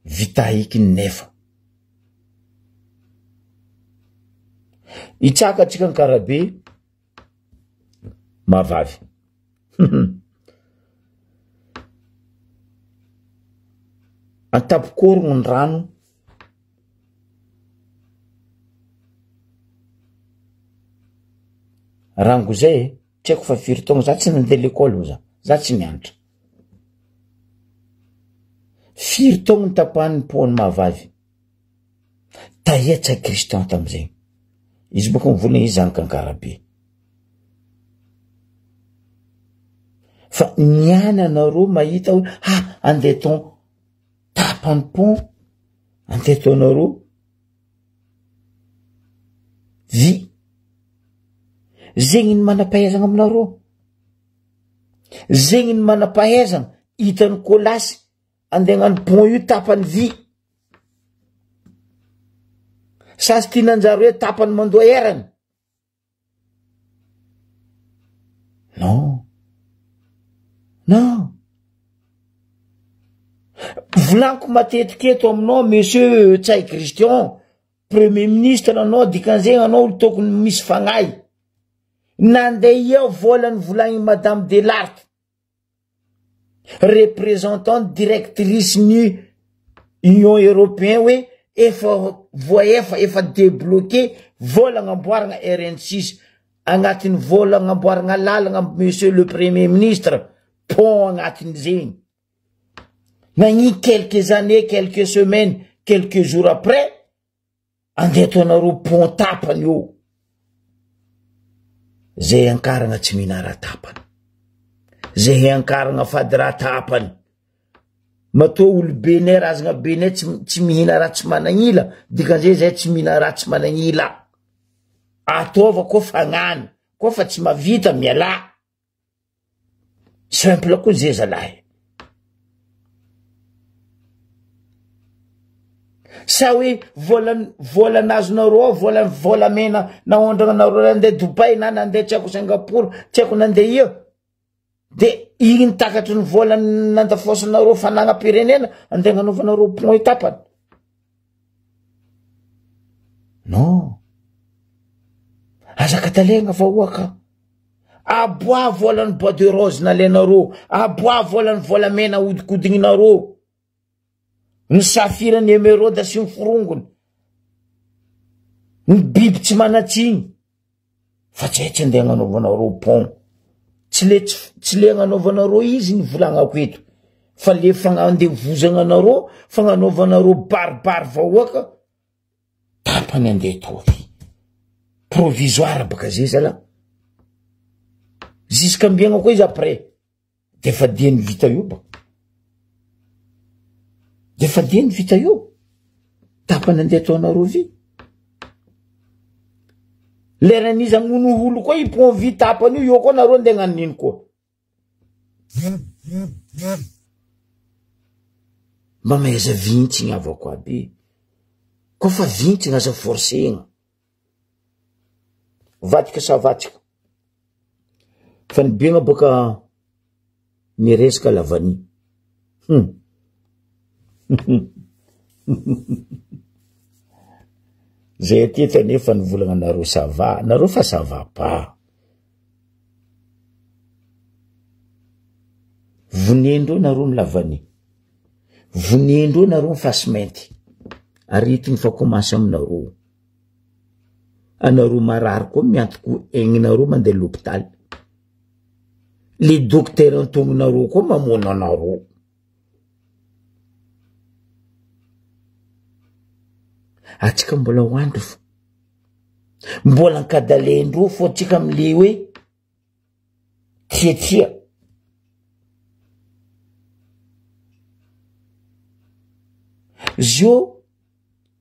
Vita eky nefa. Hitsaka antsika Ankarabe mahavavy. Antapok'orogno ny rano Rango zay e, tsy haiko fa firy taogno, za tsy nandeha lekôly hoy za, za tsy nianatra. Firy taogno nitapahan'ny pont-n'i Mahavavy? Taia Ntsay Christian tamizegny? Izy bôka mivolagna izy zanak'Ankarabe. Fa niany anareo mahita hoe ha andeha atao tapany pont, andeha ataonareo vy. Zegny ny manam-pahaizana aminareo. Zegny ny manam-pahaizana hitan'ny kôlasy andeha hagnano pont io tapany vy. Sasy ty nanjary hoe tapany mandoa erany. Non. Non. Volaniko matetiky eto aminao monsieur Ntsay Christian, premier ministre anao, dikan'izay anao olo tokony misy fagnahy. Nandeha eo vola nivolagnin'i madame Delarte. Représentante directrice ny Union européen hoe efa voaefa, efa débloqué vola agnamboaragna RN6 agnatin'ny vola agnamboaragna lalagna monsieur le premier ministre pont agnatin'izegny. Nagny quelques années, quelques semaines, quelques jours après Andeha ataonareo pont tapany eo. Zay ankaragna tsy mihina raha tapany. Zay ankaragna fady raha tapany. Matoa olobenay razagna benay tsy tsy mihina raha tsy managnila, dikan'izay zay tsy mihina raha tsy managnila. Ataova koa fagnano, koa fa tsy mavita mialà. Simple koa zay zalahy. Sa hoe vola vola nazonareo ao vola volamena naondrana nareo nandeha Dubaï na nandeha tsy haiko Singapour tsy haiko nandeha ia de igny takatry ny vola nandafosinareo fanagnam-pirenena andeha agnanaovanareo pont tapany. Non. Aza katalegna vahoaka. Aboaha volan'ny bois de rose nalainareo, aboaha volan'ny volamena ahodikodigninareo, ny safira, ny emeraude sy ny forongony, ny biby tsy manan-tsiny, fa tsy hay tsy andeha agnanaovanareo pont. Tsy le tsy le agnanaovanareo izy ny volagnako eto, fa le fagnandevozagna anareo, fagnanaovanareo baribary vahoaka, Tapany andeha ataovy. Provisoire baka zay zala. Jusqu'ambiagna koa izy après. Defa diany vita io baka. Defa diany vita io. Tapany andeha ataonareo vy. Leran'iza hamono olo koa i pont vy tapany io, eo koa nareo andeha hagnano nino koa. Mba mahaiza vintsigny havako aby e. Koa fa vintsigny aza forcegna. Vadika sa vatsika. Fa ny biagna boka niresaka lavany. Hum. Zay aty eto anefa ny volagna nareo ça va, nareo fa ça va pas. Vonendreo nareo ny lavany, vonendreo nareo ny fasimainty, aretigny fa commence aminareo. Anareo marary koa miantoko aigninareo mandeha l'hôpital. Le dokotera antognonareo koa mamono anareo. Atsika mbola ho andro fo. Mbola ankadalendreo fo atsika amle hoe tiatia. Zio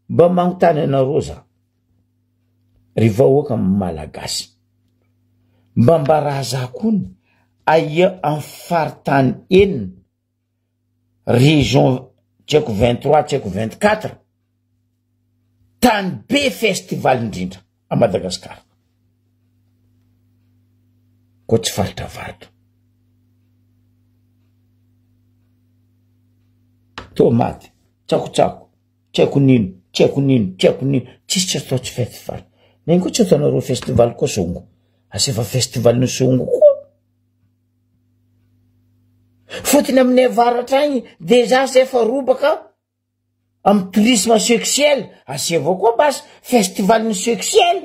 mba magnontany anareo za, ry vahoaka malagasy, mba mba za kony aia am faritany enina Région tsy haiko 23 tsy haiko 24 tany be festival indrindra a Madagascar koa tsy faritra vato tomaty tsakotsako tsy haiko nino tsy haiko nino tsy haiko nino tsisy tsy atao tsy festival na iny koa tsy ataonareo festival koa songo asefa festival ny songo koa Fotony aminay avaratra agny dejà zay fa robaka amy tourisme sexuel, aseho avao koa basy festival ny sexuel.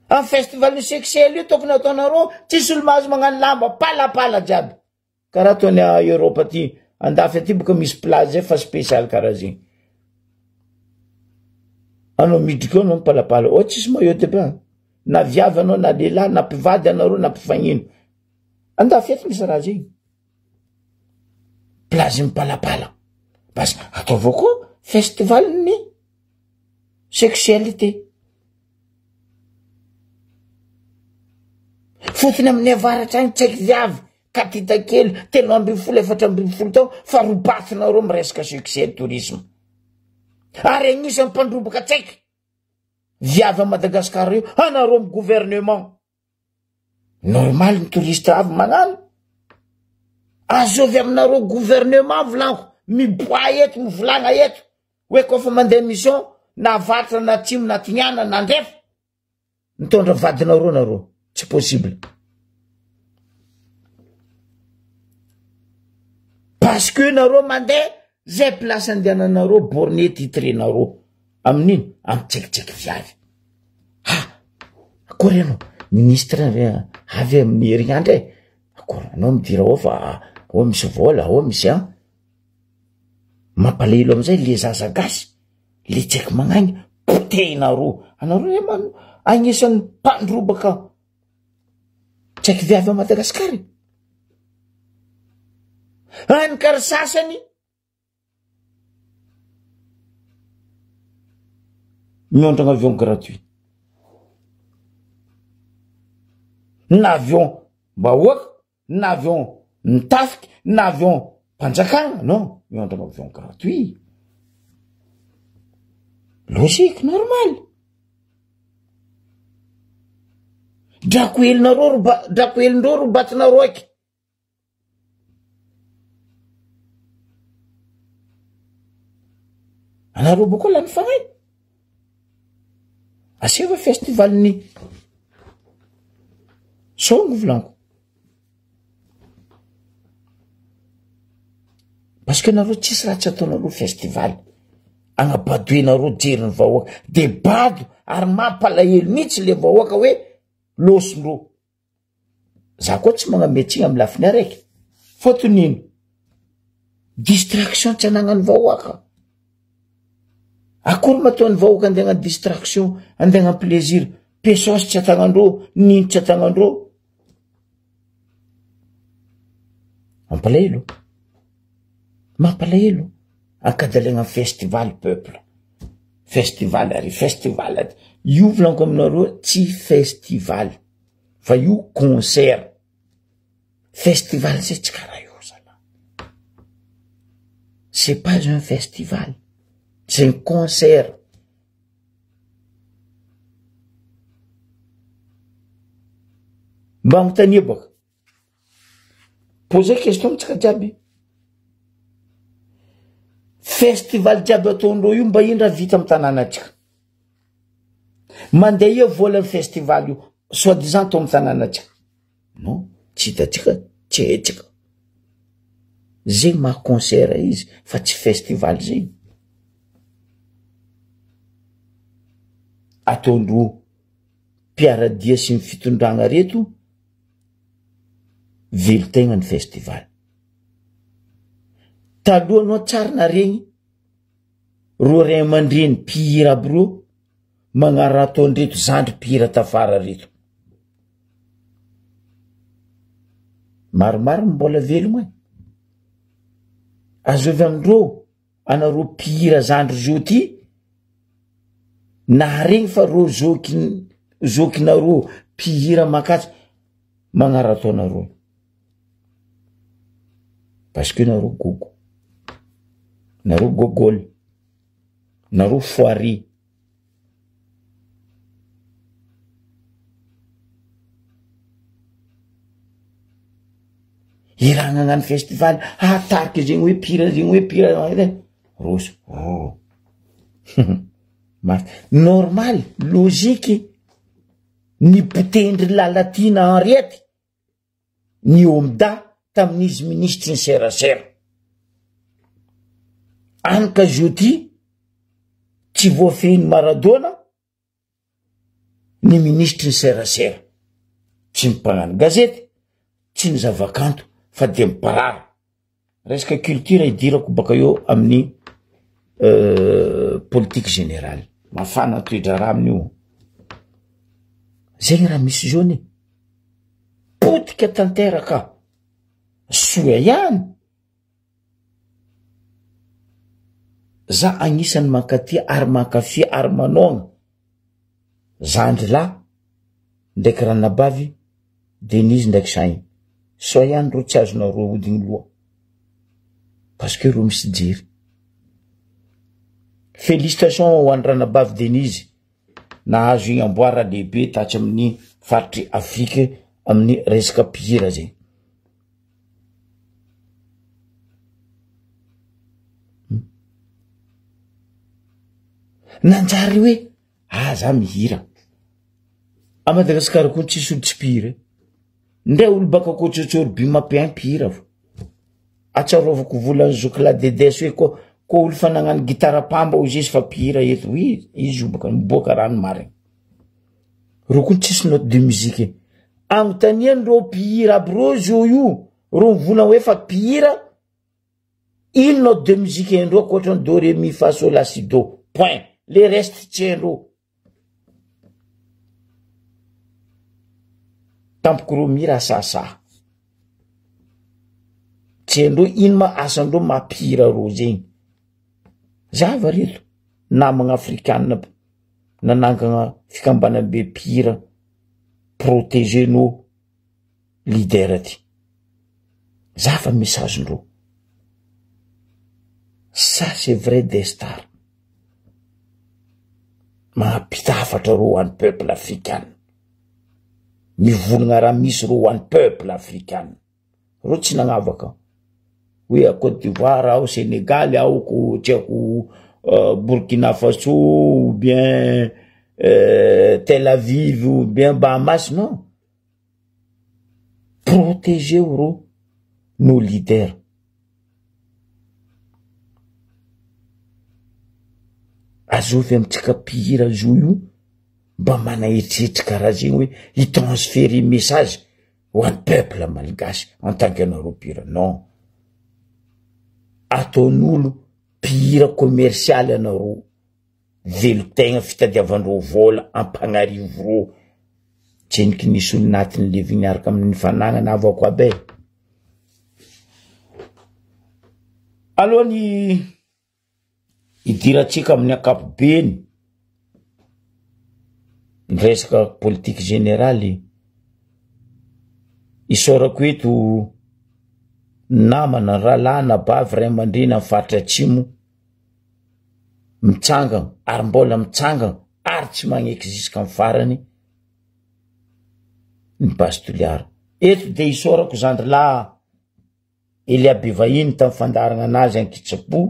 Amy festival ny sexuel io tokony ataonareo tsisy olo mahazo magnano lamba palapala jiaby. Karaha ataony a Europe aty, andafy aty boka misy plage zay fa spécial karaha zegny. Anao midriky eo anao mipalapala, oh tsisy maillot de bain, na viavy anao na lehilahy na mpivady anareo na mpifagnino. Andafy aty misy raha zegny. Plage mipalapala. Bas ataovy avao koa festival ny sexualité. Fotony amin'ny avaratra agny tsaiky viavy katita kely 13 14 tao fa robatinareo miresaka succès tourisme. Ary agnisan'ny mpandroboka tsaiky viavy a Madagasikara io anareo amy gouvernement. Normal ny touriste avy magnano. Azovy aminareo gouvernement volaniko miboa eto mivolagna eto. Hoe koa fa mandeha mission na avaratra na atsimo na atignana na andrefa mitondra vadinareo nareo tsy possible parce que nareo mandeha zay place andehananareo borné titre nareo amin'ino amy tsekitseky viavy ha akory anao ministre avy amin'ny herignandro e akory anao midira ao fa ao misy vola ao misy an Mampalahelo amizay le zaza gasy le tsy haiko magnagny potehina roa anareo re man agnisan'ny mpandrobaka tsy haiko viavy a Madagasikara e. Any ka ry sasany miondragna avion gratuit na avion bahoaka na avion ny tafika na avion mpanjakana non miandrana avion gratuit logique normal drako helinareo ro ba drako helindreo ro batinareo aiky anareo boko lany fagnahy Aseva festival ny songo volaniko. Parce que nareo tsisy raha tsy ataonareo festival. Agnabadoenareo jerin'ny vahoaka. De bado ary mampalahelo mihitsy le vahoaka hoe lôsindreo. Za koa tsy magname tsiny amy lafiny araiky. Fôtony ino? Distraction tsy anagnan'ny vahoaka. Akory ma ataon'ny vahoaka andeha hagnano distraction, andeha hagnano plaisir. Pesosy tsy atagnandreo, nino tsy atagnandreo. Mampalahelo. Mampalahelo. Ankadalagna festival peuple. Festival ary festival ary. Io volaniko aminareo tsy festival. Fa io concert. Festival zay tsy karaha io zalahy. C'est pas un festival, c'est un concert. Mba anontania baka. Poser question amintsika jiaby. Festival jiaby ataondreo io mba ino raha vita amy tanànatsika? Mandeha ia volan'ny festival io soit disant atao amy tanànatsika? Non, tsy hitatsika, tsy haitsika. Zegny maha concert izy fa tsy festival zegny. Ataondreo mpiaradia sy ny fitondragna reto velon-tegna ny festival. Taloha anao tsary naregny ro ray aman-dreny mpihira aby reo magnarato an'ireto zandry mpihira tafara reto. Maromaro ny mbola velogno e. Azovy amindreo anareo mpihira zandry zao ty naharegny fa reo zoky zokinareo mpihira makatso magnarato anareo. Parce que nareo gogo, nareo gogôly, nareo foire. I raha nagnano festival, ah tarika zegny hoe mpihira zegny hoe mpihira, roso, oh mafy, normal, logique, ny mpitendry Lalatiana Henriette. ny OMDA tamin'izy minisitry ny serasera. Any ka zio ty tsy voafehin'i Maradona ny minisitry ny serasera. Tsy ny mpagnano gazety, tsy ny zavakanto fa dia miparara. Resaka culture idirako baka eo amin'ny politique générale. Mafana toe-draharaha amin'io. Zegny raha misy zao anie. Potika tanteraka. Soa ihany. Za agnisan'ny mankatia ary mankafy ary manaogna zandry lahy ndraiky ranabavy Denise ndraiky Shaheen. Soa ihany reo tsy azonareo aodigny loha parce que reo misy jery. Félicitation ho an'ny ranabavy Denise nahazo igny amboara lehibe tatsy amin'ny faritry Afrique amin'ny resaka mpihira zegny. Nanjary hoe ah za mihira. A Madagasikara koa tsisy olo tsy mpihira e. Ndray olo baka Kotsotsory by mapiain mpihira fo. Atsarovako volan'ny zoky la dedes hoe ko ko olo fa nagnano gitara pamba ozy izy fa mpihira eto. Oui, izy io baka miboaka rano marigny. Reo koa tsisy note de musique e. Agnontaniany reo mpihira aby reo zao io, reo mivolagna hoe fa mpihira, ino note de musique haindreo ankoatran'ny do re mi fa sol la si do. Point. Le reste tsy haindreo. Tampoko reo mihira asahasaha. Tsy haindreo ino ma asandreo mampihira reo zegny. Zava reto namagna afrikana nanangana fikambanambe mpihira protéger nos leader ty. Zava message-ndreo. Ça c'est vrai des stars. Mampita hafatra reo ho an'ny peuple afrikana. Mivolagna raha misy reo ho an'ny peuple afrikana. Reo tsy nagnavaka hoe a Cote d'Ivoire ao, Sénégal ao, ko tsy haiko Burkina Faso ou bien Tel Aviv ou bien Bahamas, non. Protégez reo nos leaders. Azovy amintsika mpihira zo io mba mana eritreritry karaha zegny hoe hi-transférer message ho an'ny peuple malgache en tant que anareo mpihira. Non, ataon'olo mpihira commercial anareo, velon-tegna fitadiavandreo vola ampagnarivo reo, tsendriky nisy olo natin'ny levy niaraka amin'ny fanagnana avako aby e. Alohan'ny hidirantsika amin'ny ankapobeny ny resaka politique générale, isaorako eto namana, rahalahy, anabavy, ray aman-dreny amin'ny faritra atsimo mitsangana ary mbola mitsangana ary tsy magneky jusqu'amin'ny farany ny Base Toliara. Eto dia isaorako zandrilahy Elia Bevahiny tamin'ny fandaharana anazy an-kitsim-po.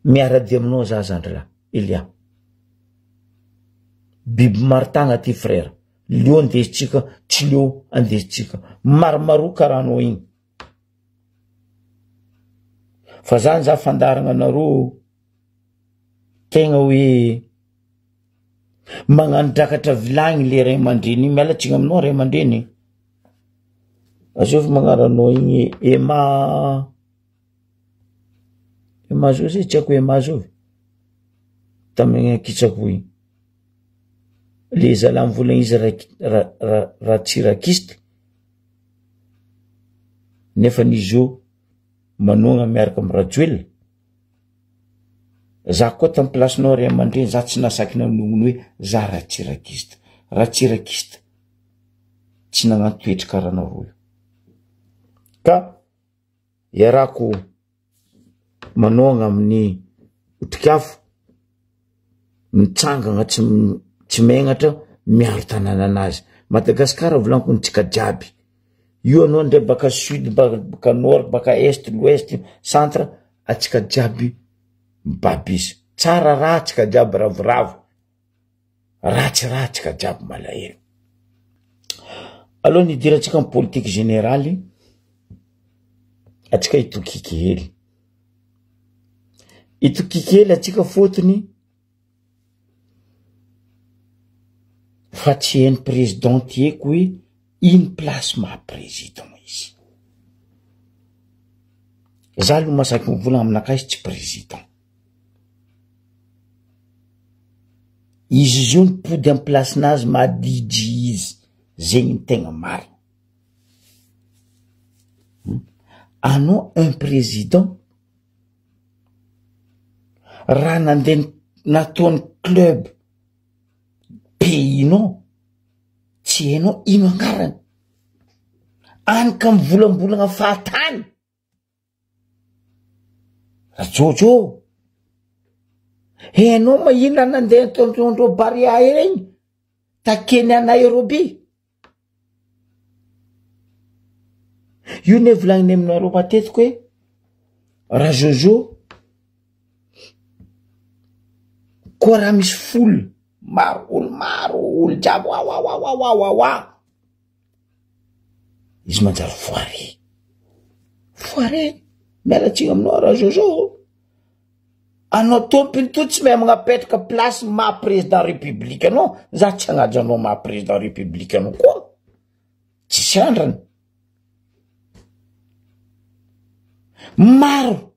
Miara-dia aminao za zandry lahy Elia. Biby maro tagna ty frère. Leo andesintsika, tsy leo andesintsika. Maromaroa karaha anao igny. Fa zany za fandaharagna anareo tegna hoe magnano drakatra vilagny le ray aman-dreny igny, miala tsiny aminao ray aman-dreny. Azovy magnaranao igny Emma, Emma zao zay tsy haiko Emma zovy, tamin'ny ankitsako igny. Le zalahy mivolagna izy ratsirakiste nefa izy io manohagna miaraka amy Rajoelina. Za koa tamy plasinao ray aman-dreny za tsy nahasaky nanognona hoe za ratsirakiste, ratsirakiste tsy nagnano toetry karaha anareo io. Ka iarahako manohagna amin'ny otrikafo, mitsangagna tsy tsy megnatra miaro tanànanazy. Madagasikara volaniko ny tsika jiaby. Io anao ndray baka sud, baka nord, baka est, l'ouest, centre, atsika jiaby mibaby izy. Tsara raha atsika jiaby ravoravo, ratsy raha atsika jiaby malahelo. Aloha ny hidirantsika amy politiky generaly, atsika hitokiky hely. Hitokiky hely atsika fôtony fa tsy hain'ny président ty eky hoe ino place maha président izy. Za aloha mahasaky mivolagna aminakahy izy tsy président. Izy izy io mipody amy place-nazy maha DJ izy, zegny ny tegna marigny. Anao un président raha nandeha nataon'ny club pays-nao tsy hainao ino agnarany, any ka mivolambolagna fahatany. Rajojo, hainao ma ino raha nandeha nataondreo Barea regny ta Kenya Nairobi? Io ne volagniny aminareo matetiky hoe Rajojo koa raha misy foule maro olo maro olo jiaby wawawawawawa izy manjary foire foire miala tsiny aminao Rajojo anao tompony to tsy mahay magnapetraka place maha président république anao za tsy hagnaja anao maha président république anao koa tsisy andrany maro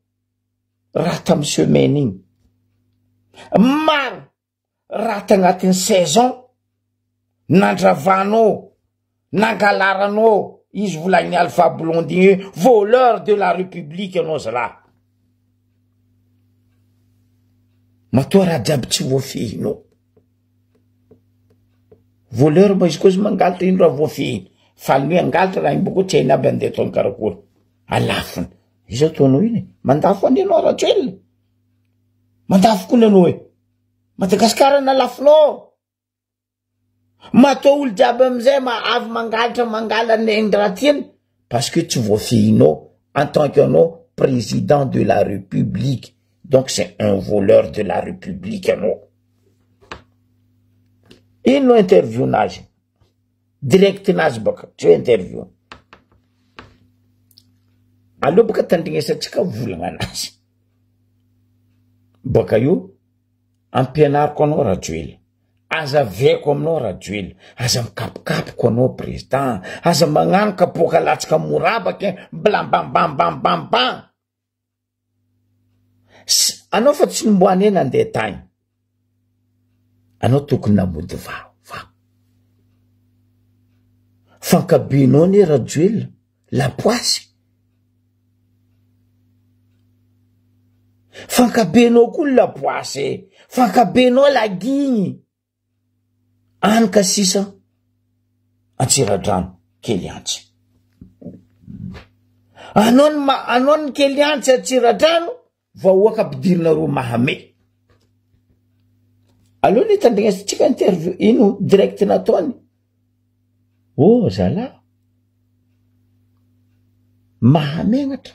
raha tamy semaine igny maro raha tagnatin'ny saison nandravanao nangalaranao izy volagniny Alpha Blondy igny hoe voleur de la république anao zalahy matoa raha jiaby tsy voafehinao voleur ma izy koa izy mangalatra ino raha voafehiny faly hoe angalatra raha iny boko tsy hainy aby andeha ataony karakory alafiny iza ataonao iny mandafo any anao Rajoelina mandafo koa ny anao e Madagasikara nalafinao matoa olo jiaby amizay ma avy mangalatra mangala ny raha tiany parce que tsy voafehinao en tant que anao président de la république donc c'est un voleur de la république anao ino no interview nazy direct nazy baka tsy hoe interview aleo baka tandrignesantsika volagna anazy baka io ampianariko anao Rajoelina aza aveko aminao Rajoelina aza mikapokapoko anao président aza magnano kapoaka latsaka morabaky blambambambambambam anao fa tsy nomboany e nandeha tagny anao tokony namody vava fankabenao anie Rajoelina lapoasy fankabenao koa ny lapoasy e fankabenao lagigny any ka sisa Antsiradrano kely antsy anao ny ma anao ny kely antsy Antsiradrano vahoaka ampidirinareo mahame aleo ny tandrignasintsika interview ino direct nataony oh zalahy mahamenatra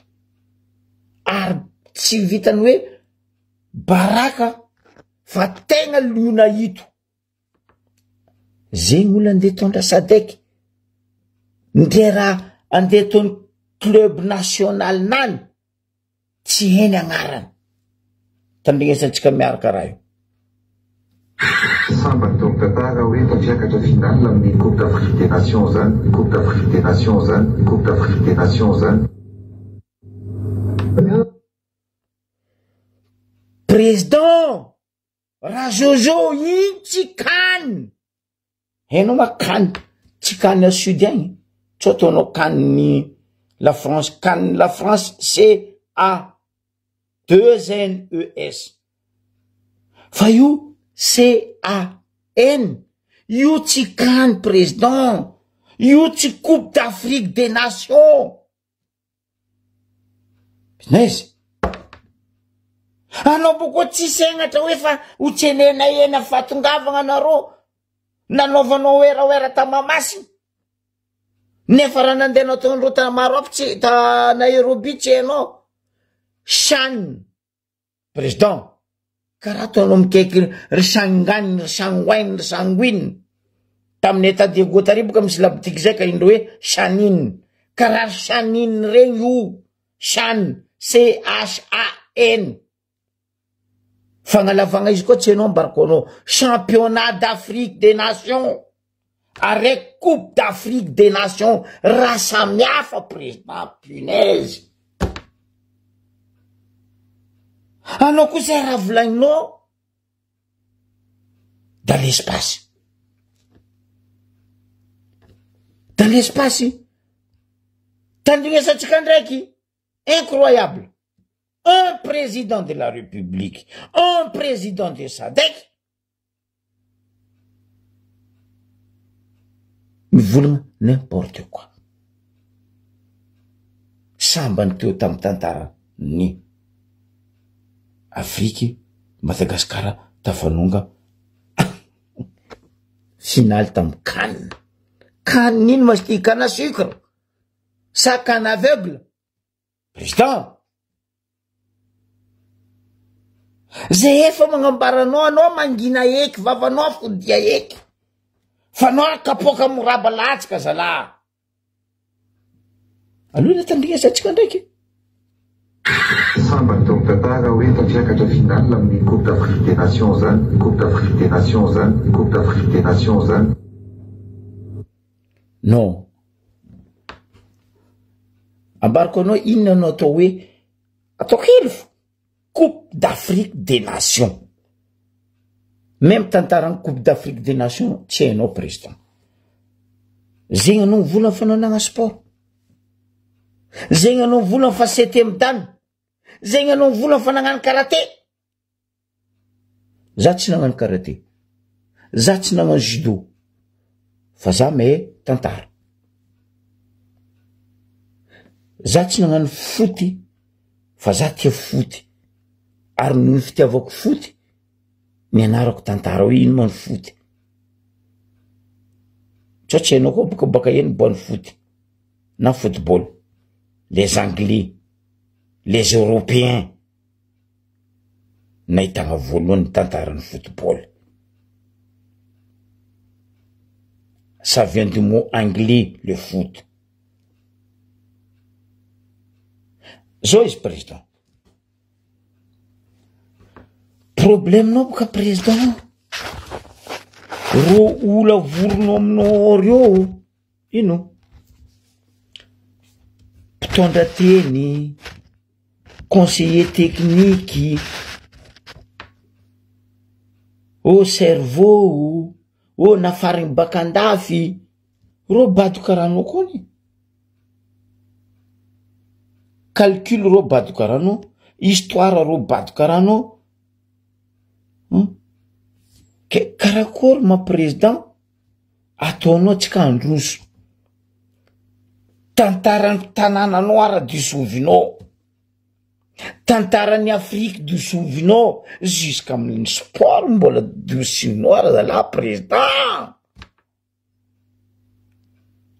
ary tsy vitany hoe. Baraka fa tegna liona ito. Zegny olo andeha hitondra sadec, ndre raha andeha ataony club national nany tsy heny agnarany. Tandrignesantsika miaraka raha io. Sambany teo amin'ny tantara hoe tafiakatra finale amin'ny Coupe d'Afrique des Nations zany, Coupe d'Afrique des Nations zany, Coupe d'Afrique des Nations zany. Président Rajojo iny tsy can hainao ma can tsy can a sud agny tsy ataonao can ny la France can la France C A 2 N E S fa io C A N io tsy can président io tsy coupe d'Afrique des nations. Punaise! Anao boko tsisy hegnatra hoe fa ho tsenenay eny amin'ny fahatongavagna anareo nanaovanao werawera ta Mahamasina. Nefa raha nandeha nataondreo ta Maroc tsy ta Nairobi tsy hainao. Chan. Président, karaha ataonao mikaiky ry Sangany, ry Sangoainy, ry Sanguine. Tamin'ny état Diego tary boka misy labotiky zay ka indreo hoe Chanine. Karaha ry Chanine regny io. Chan, C-H-A-N. Fagnalavagna izy koa tsy hainao ambarako anao. Championnat d'Afrique des Nations. Araiky coupe d'Afrique des nations raha samihafa président punaise. Anao koa zay raha volagninao dans l'espace. Dans l'espace. Tandrignesantsika ndraiky incroyable. Un président de la République, un président de SADC Mivolagna n'importe quoi. Sambany teo tamin'ny tantaran'ny Afriky, Madagasikara tafanonga finaly tamin'ny can. Can ino ma izy ty? Canne à sucre sa canne aveugle? Président! Zay efa magnambara anao, anao mangina eky, vavanao fodia eky. Fa anao kapoaka moraba latsaka zalahy. Aleo le tandrignesantsika ndraiky. Sambany teo amin'ny tantara hoe tafiakatra finale amin'ny Coupe d'Afrique des Nations zany, Coupe d'Afrique des Nations zany, Coupe d'Afrique des Nations zany. Non. Ambarako anao inona no atao hoe atao kely fo coupe d'Afrique des nations. Même tantaran'ny coupe d'Afrique des nations tsy hainao président. Zegny anao mivolagna fa anao nagnano sport. Zegny anao mivolagna fa septième dan. Zegny anao mivolagna fa nagnano karate. Za tsy nagnano karate, za tsy nagnano judo, fa za mahay tantara. Za tsy nagnano foot fa za tia foot, ary noho ny fitiavako foot nianarako tantara hoe ino ma ny foot. Sao tsy hainao koa bôka baka eny boan'ny foot na football, les anglais, les européens. nahitana voalohany ny tantaran'ny football. Ça vient du mot anglais le foot. Zao izy président. Problème-nao boka président. Rô ola voronao aminao reo ino? Mpitondra teny. Conseiller technique, ô cerveau, ô nafariny baka andafy, rô bado karaha anao koa anie. Calcul rô bado karaha anao, histoire rô bado karaha anao, hum, ke karakôry ma président ataonao tsika handroso, tantaran'ny tanànanao ara disovinao, tantaran'ny Afrique disovinao, jusqu'amin'ny sport mbola dosinao ara zalahy président,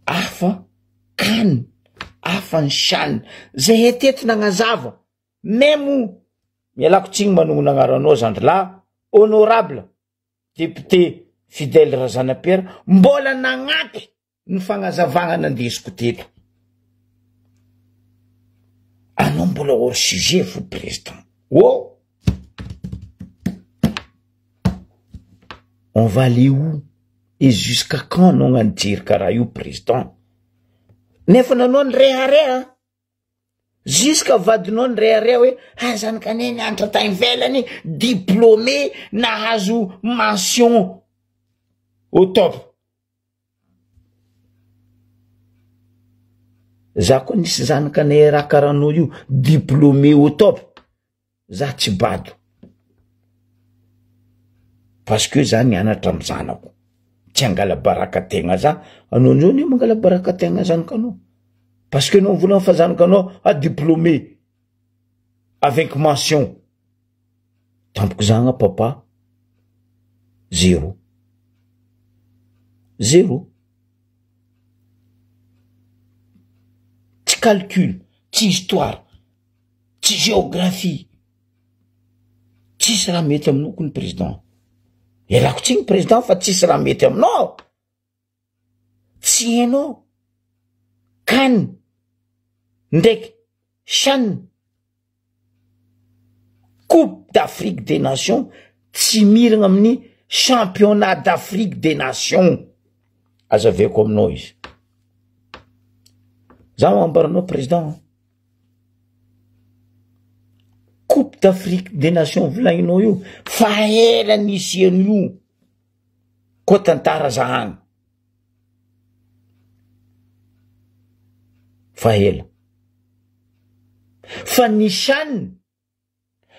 hafa can, hafa ny chan, zahay teto nagnazava, meme. Mialako tsiny manognona agnaranao zandry lahy honorable député Fidèle Razanapiera mbola nagnampy ny fagnazavagna nandesiko teto. Anao mbola hors sujet fo président. Oh! On va aller où? Et jusqu'à quand anao agnano jery karaha io président? Nefa nanao nirehareha. Jusqu'à vadinao nirehareha hoe ah zanakanay nianatra tany ivelany, diplômé, nahazo mention au top. Za koa nisy zanakanay raha karaha anao io, diplômé au top, za tsy bado. Parce que za nianatra amy zanako, tsy angala baraka tegna za, anao ndreo anie mangala baraka tegna zanakanao, parce que anao mivolagna fa zanakanao ah diplômé avec mention, tampoko zagna papa zéro, zéro, tsy calcul, tsy histoire, tsy géographie, tsisy raha mety aminao kony président, ialako tsiny président fa tsisy raha mety aminao, tsy hainao can ndraiky chan coupe d'Afrique des nations tsy miragna amin'ny championnat d'Afrique des nations, azaveko aminao izy, za ambaranao président. Coupe d'Afrique des nations volagninao io fa ela nisian'io koa tantara zahagna fa ela fa ny CHAN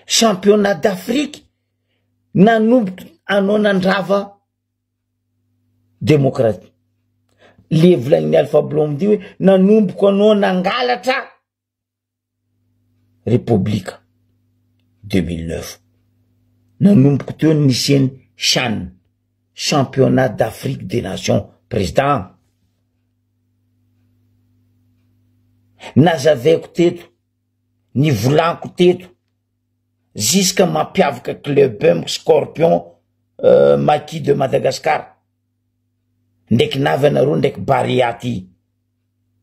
championnat d'Afrique nanomboka anao nandrava demokraty le volagnin'i Alpha Blondy hoe nanomboka anao nangalatra Repoblika 2009 nanomboka teo ny nisian'ny CHAN championnat d'Afrique des nations président nazavaiko teto nivolaniko teto jusqu'à mampiavaka club M Scorpion euh, Maki de Madagascar ndraiky navy anareo ndraiky Barea ty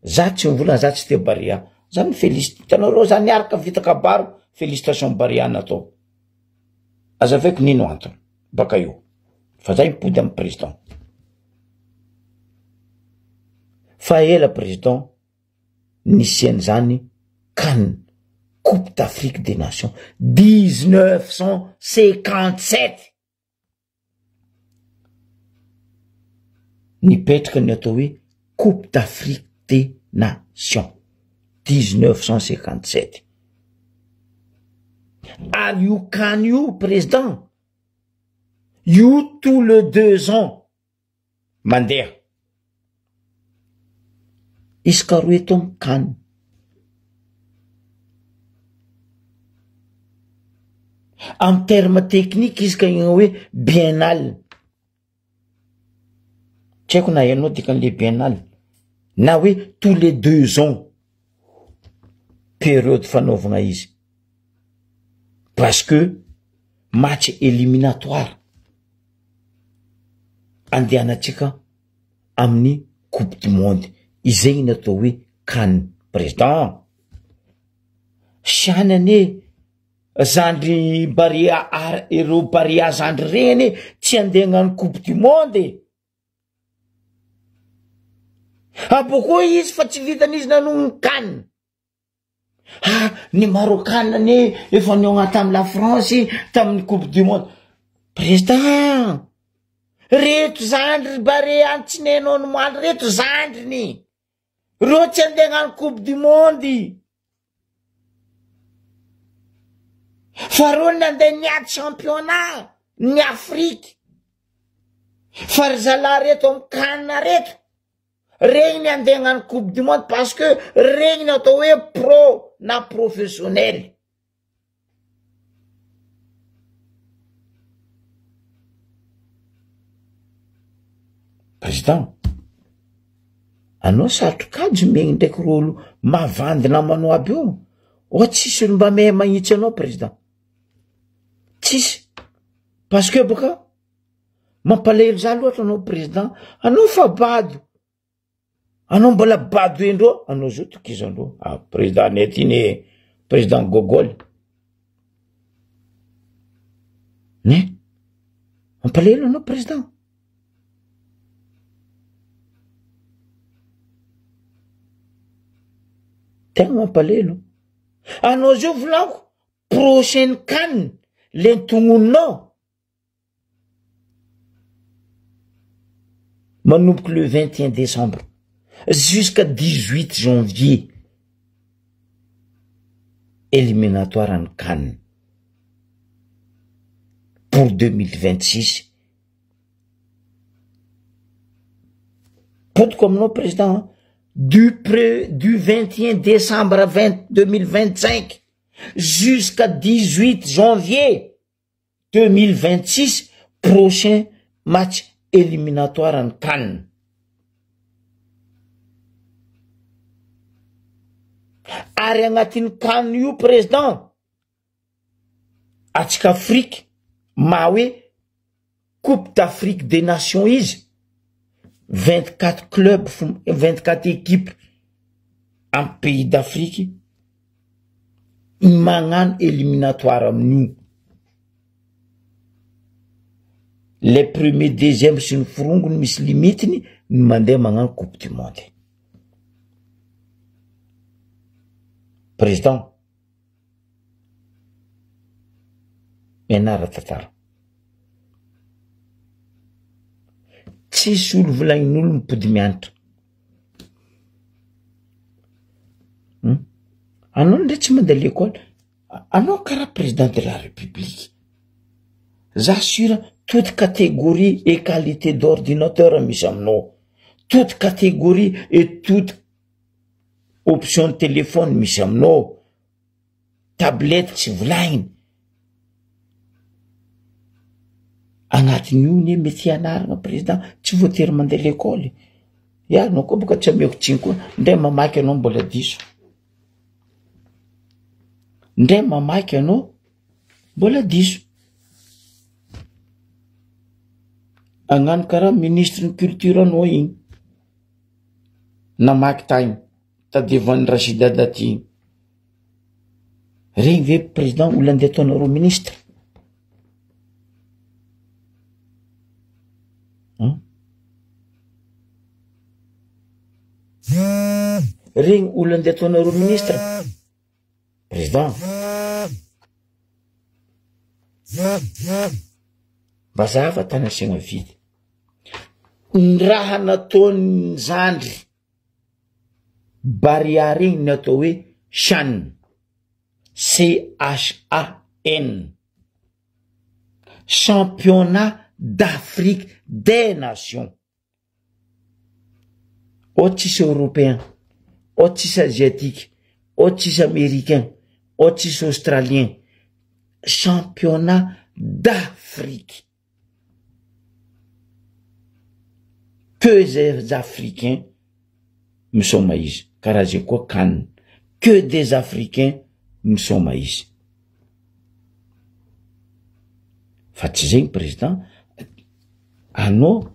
za tsy mivolana za tsy tia Barea za mi félicite hitanareo za niaraka vita kabaro félicitation Barea natao azavaiko nino antony baka eo fa za mipody amy président fa ela président nisian'izany CAN coupe d'Afrique des nations 1957 nipetraka ny atao hoe coupe d'Afrique des nations 1957 ary io CAN io président io tous les 2 ans mandeha isaka roe taogno CAN. Amy terme technique izy ka igny hoe biennal, tsy haiko na hainao dikan'le biennal na hoe tous les 2 ans période fanaovagna izy parce que match éliminatoire andehanantsika amin'ny coupe du monde izay ny atao hoe CAN président siany anie zandry Barea ar ireo Barea zandry reny anie tsy andeha hagnano coupe du monde e abokoa izy fa tsy vitan'izy nanogno CAN. Ah, ny Marokana anie efa nihaona tamin'ny la France tamin'ny coupe du monde. Président, reto zandry Barea any tsy nenao ny moaly reto zandriny. Reo tsy andeha hagnano coupe du monde. Fa reo nandeha niady championnat ny Afrique. Fa ry zalahy reto amy CAN reto. Regny ny andeha hagnano coupe du monde parce que regny ny atao hoe pro na professionnel. Président, anao sarotro kajy megny ndraiky ro olo mavandy namanao aby io, oa tsisy olo mba mehy magnitsy anao président. Tsisy. Parce que boka mampalahelo za loatra anao président, anao fa bado. Anao mbola bado endreo, anao zao tokizandreo. Ah, président anay ty ne président gogol. Ne? Mampalahelo anao président. Tegna mampalahelo. Anao zao volaniko, prochaine CAN le ntognonao manomboky le 21 décembre jusqu'à 18 janvier éliminatoire ny CAN pour 2026. Potiko aminao président du pré du 21 décembre 20 2025 jusqu'à 18 janvier 2026 prochain match éliminatoire ny CAN. Ary agnatin'ny CAN io président atsika Afrique maha hoe Coupe d'Afrique des Nations izy 24 clubs fo 24 équipes amy pays d'Afrique magnano éliminatoire amin'io. Les premiers deuxième sy ny forongony misy limitiny ny mandeha magnano coupe du monde. Président mianara tantara. Tsisy olo volagnin'olo mipody mianatra. Hmm? Anao ndray tsy mandeha l'école, anao karaha président de la république. Za sûr toute catégorie et qualité d'ordinateur misy aminao. Toute catégorie et toute option téléphone misy aminao. Tablette tsy volagniny. Agnatin'io ne mety hianarana président, tsy voatery mandeha l'école. Ya, anao koa boka tsy ameko tsiny koa, ndray mamaky anao mbola diso. Ndray mamaky anao mbola diso. Agnano karaha ministre ny culture anao igny. Namaky tagny, tadiavan'i Rachida Dati igny. Regny ve président olo andeha ataonareo ministre? Hein? Regny olo andeha ataonareo ministre? Président. Mba zava tany asiagna vidy. Ny raha nataon'ny zandry Barea regny ny atao hoe CHAN, C-H-A-N, Championnat d'Afrique des Nations. Ao tsisy européen, ao tsisy asiatique, ao tsisy américain, ao tsisy australien, championnat d'Afrique. Que des africains misaoma izy, karaha zay koa CAN, que des africains misaoma izy. Fa tsy zegny président, anao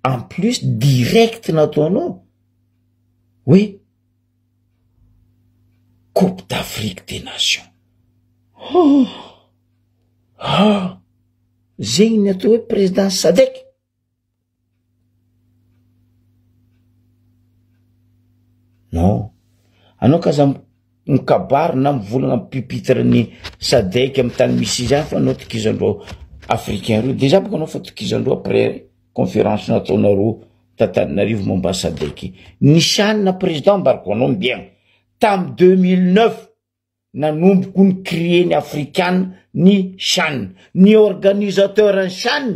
en plus direct nataonao hoe coupe d'Afrique des nations. Oh! Ah! Zegny ny atao hoe président SADC. Non. Anao ka aza mikabary na mivolagna amy pupitre ny SADC amy tany misy izy any fa anao tokizandreo africain reo. Déjà bôka anao fa tokizandreo après conférence nataonareo t'Antananarivo momba SADC. Nisy na président ambarako anao mbiagna tamy 2009 Nanomboko ny crie ny afrikana ny chan. Ny organisateur ny chan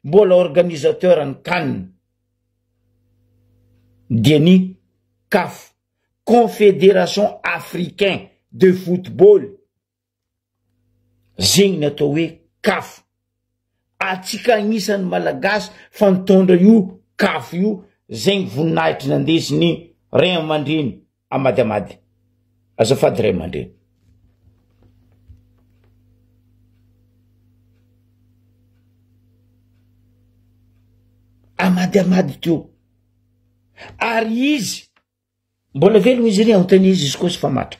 mbola organisateur ny can. Dia ny caf, Confederation Africain de Football. Zegny ny atao hoe caf. Atsika agnisan'ny malagasy fa nitondra io caf io, zegny voninahitry nandesiny ray aman-dreny. Amady amady. Azafady ray aman-dreny. Amady amady teo. Ary izy, mbola velogno izy ry anontania izy, izy koa sy fa maty.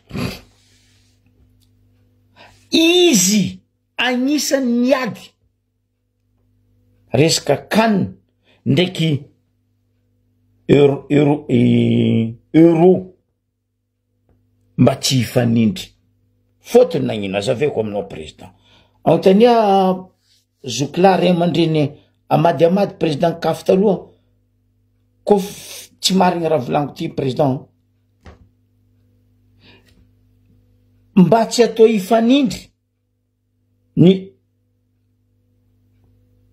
Izy agnisan'ny niady resaka can ndraiky euro, euro, euro. Mba tsy hifanindry. Fôtony nagnino? Azavaiko aminao président. Anontania zokilahy ray aman-dreny Amady Amady président CAF taloha kôf tsy marigny raha volagniko ty président. Mba tsy atao hifanindry ny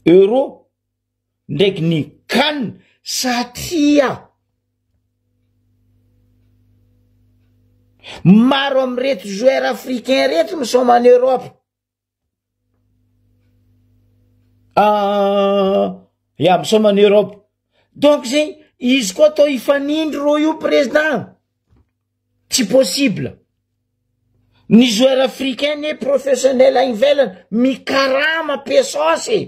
euro ndraiky ny can satria maro amin'ireto joueur africain reto misaoma any Europe ya misaoma any Europe donc zegny izy koa atao hifanindry rô io président tsy possible ny joueur africain ne professionnel any ivelany mikarama pesos e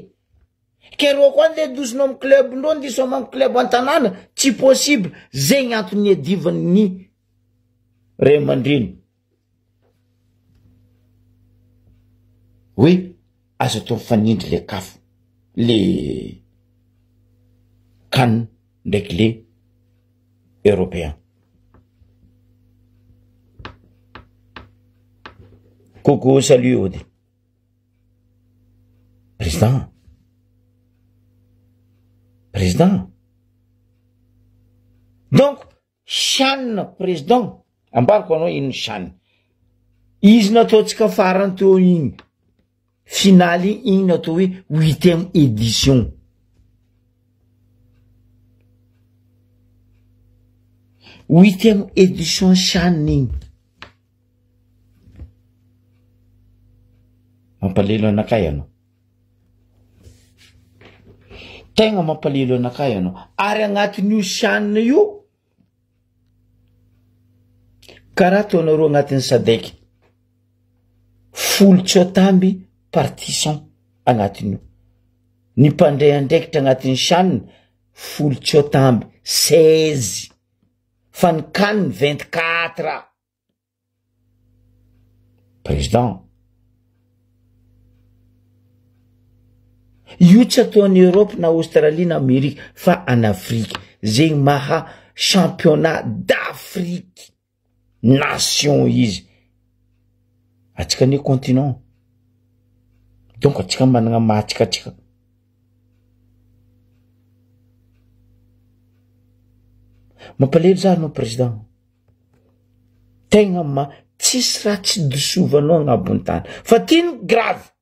ke reo koa nde dosonao amy club ndreo ndiso amy club an-tanàna tsy possible zegny antony niadivan'ny ray aman-dreny hoe aza atao mifanindry le kafo le can ndraiky le européen. Coucou, salut Ody. Président. Président. Donc, Chan président, ambarako anao ino Chan. Izy nataontsika farany teo igny. Finale igny natao hoe huitième édition. Huitième édition Chan igny. Mampalelo anakahy ianao. Tegna mampalelo anakahy ianao. Ary agnatin'io Chan io, karaha ataonareo agnatin'ny SADC, folo tsoatamby partisan agnatin'io. Ny mpandray andraikitra agnatin'ny Chan, folo tsoatamby, seize, fa ny CAN 24. Président. Io tsy ataon'i Europe na Australie na Amerika fa any Afrika. Zegny maha championnat d'Afrique nation izy. Atsika anie continent. Donc atsika managna maha atsika atsika. Mampalahelo za anao président. Tegna ma tsisy raha tsy dosovanao agnabon'ny tany fa ty ny grave.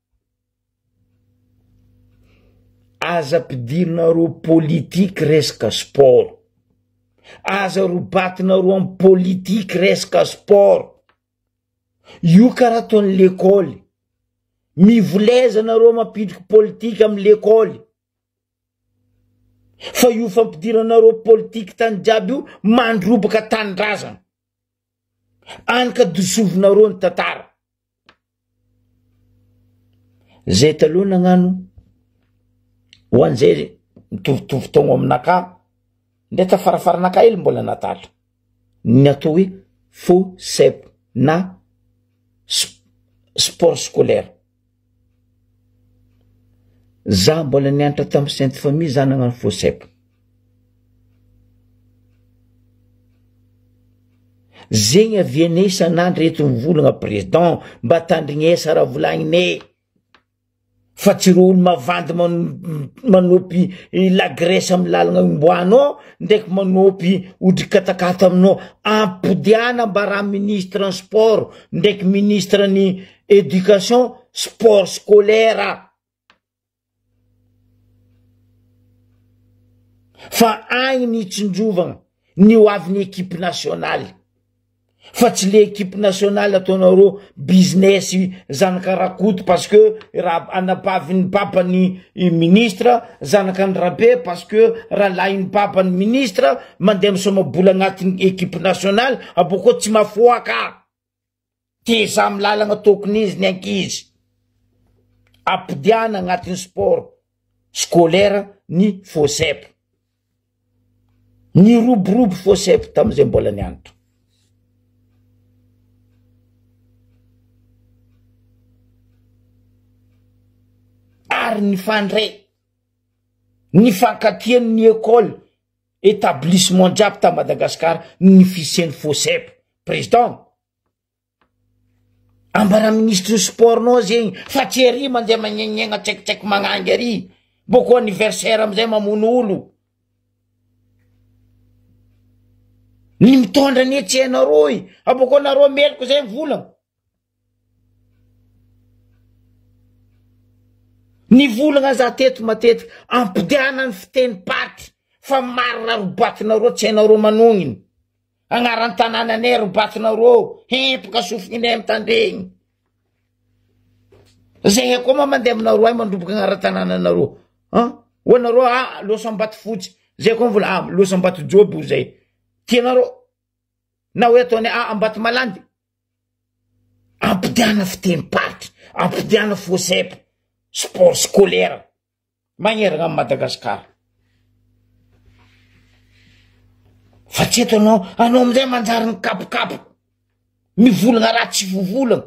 Aza ampidirinareo politique resaka sport. Aza robatinareo amy politique resaka sport. Io karaha ataon'ny lekôly. Mivoleza nareo mampidriky politique amy lekôly. Fa io fampidiranareo politique tany jiaby io mandrobaka tanindrazana. Any ka dosovinareo ny tantara. Zay taloha nagnano ho an'izay mitovitovy taogno aminakahy, ndray tafarafaranakahy hely mbola natatra. Ny atao hoe faux cep na sport scolaire. Za mbola nianatra tamin'ny Sainte Famille za nagnano faux cep. Zegny avianay isan'andro reto mivolagna président mba tandrignesa raha volagninay fa tsy reo olo mavandy manopy la graisse amy lalagna imboanao ndraiky manopy odrikatakata aminao ampodiana mba raha ministre ny sport ndraiky ministre ny éducation sport scolaire fa agny ny itsinjovagna ny ho avin'ny équipe nationale fa tsy le équipe nationale ataonareo business zanaka Rakoto parce que raha anabavin'ny babany ministre zanaka ny Rabe parce que rahalahin'ny babany ministre mandeha misomabola agnatin'ny équipe nationale abôkô tsy mafoaka. Teza amin'ny lalagna tokony izy ny ankizy. Ampodiana agnatin'ny sport scolaire ny FOSEP. Niroborobo fosep tam'izay mbola nianatra. Ary nifandray, nifankatia ny école, établissement jiaby ta Madagasikara ny fisian'ny fosep. Président, ambara ministre ny sport nao zegny fa tsy ary mandeha magnegniegna tsaikitsaiky magnangy ary, boko anniversaire amizay mamono olo. Ny mitondra anie tsy hainareo e, abôkô nareo meloko zay mivolagna. Nivolagna za teto matetika, ampodiana ny fitenim-paritry fa maro raha robatinareo tsy hainareo manogniny. Agnaran-tanànanay robatinareo, hempoka sofinay mitandregny. Zahay koa ma mandeha aminareo ay mandroboka agnaran-tanànanareo. An? Ho anareo ah loso Ambatofotsy, zay koa mivola ah loso Ambatojoby ho zay. Tianareo? Na hoe ataonay ah Ambatomalandy. Ampodiana fitenim-paritry, ampodiana fosep, sport scolaire magnerana an'i Madagasikara. Fa tsy eto anao, anao amizay manjary ny kapokapoka, mivolagna raha tsy vovolagna.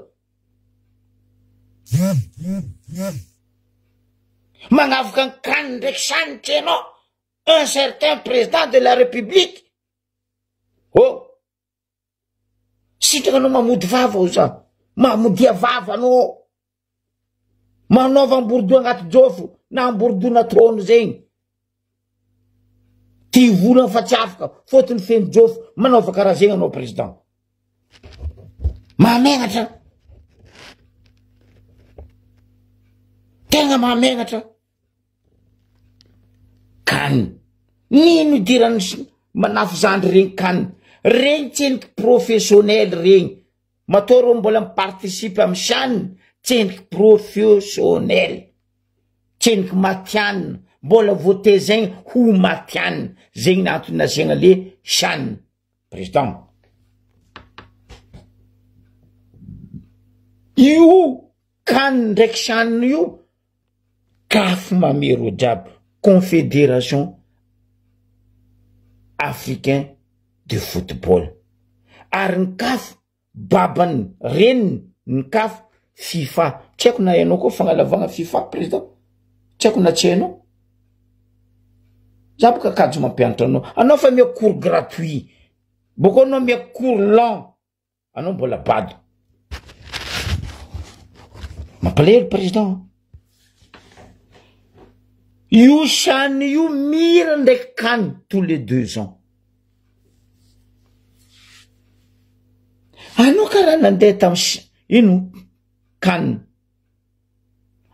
Magnavoka ny CAN ndraiky sanitry anao, un certain président de la république. Oh! Sitraka anao mamody vava o za. Mamodia vava anao. Manaova amborodoha agnaty jofo na amborodoha nataony zegny. Ty volana fa tsy afaka fôtony feno jofo manaova karaha zegny anao président. Mahamenatra. Tegna mahamenatra. Kan. Nino idiran'ny manafo zandry regny kan. Regny tsendriky professionnel regny. Matoa reo mbola mi-participe amy chan, tsendriky professionnel. Tsendriky matihanina, mbola voatezaigny ho matihanina. Zegny ny antony nasiagna le chan. Président. Io kan ndraiky chan io Caf mamero jiaby, Confederation africain de football. Ary ny caf babany reniny ny caf fifa. Tsy haiko na hainao koa fagnalavagna fifa président. Tsy haiko na tsy hainao. Za boka kajo mampianatra anao. Anao fa mia cours gratuit. Boko anao mia cours long. Anao mbola bado. Mampalahelo président. Io Chan io mira ndraiky CAN tous les deux ans. Anao karaha nandeha tamy ino CAN.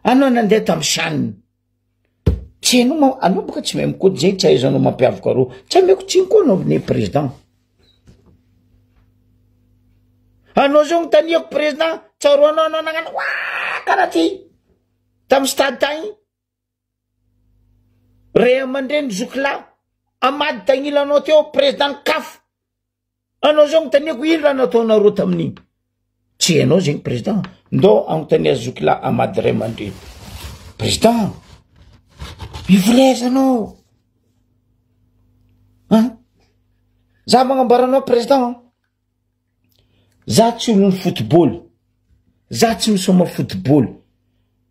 Anao nandeha tamy Chan. Tsy hainao ma anao boka tsy mahay mikôdy zay tsy ahaizanao mampiavaka rô. Tsy ameko tsiny koa anao ne président. Anao zao notaniako président, tsaroanao anao nagnano waa karaha ty tamy stade tagny. Ray aman-dreny zokilahy Amady tagnilanao teo président ny CAF. Anao zao agnontaniako ino raha nataonareo tamin'igny? Tsy hainao zegny président. Ndao agnontania zokilahy Amady ray aman-dreny. Président, mivoleza anao. An? Za magnambara anao président. Za tsy olon'ny football. Za tsy misoma football.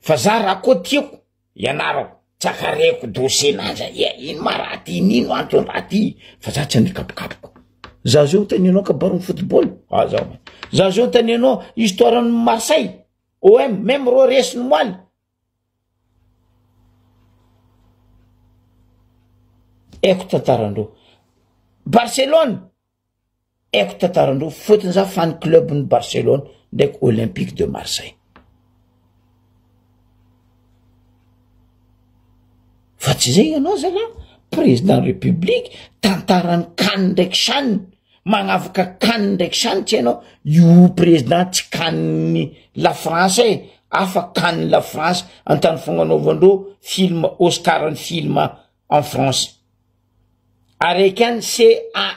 Fa za raha koa tiako Ianarako, tsakareko dossier nazy ia ino ma raha ty nino antony raha ty fa za tsy andeha kapokapoka. Za zao tanianao kabaron'ny football, ah za za zao tanianao histoire ny Marseille, OM même reo resiny moaly. Haiko tantarandreo. Barcelone Haiko tantarandreo fotony za fan club ny Barcelone ndraiky Olympique de Marseille. Fa tsy zay ianao zalahy, président république, tantaran'ny CAN ndraiky CHAN, magnavaka CAN ndraiky CHAN tsy hainao, io président tsy CAN-n'ny la France e, hafa CAN-n'ny la France, antany fagnanaovandreo film Oscar-n'ny film en France. Araiky any C A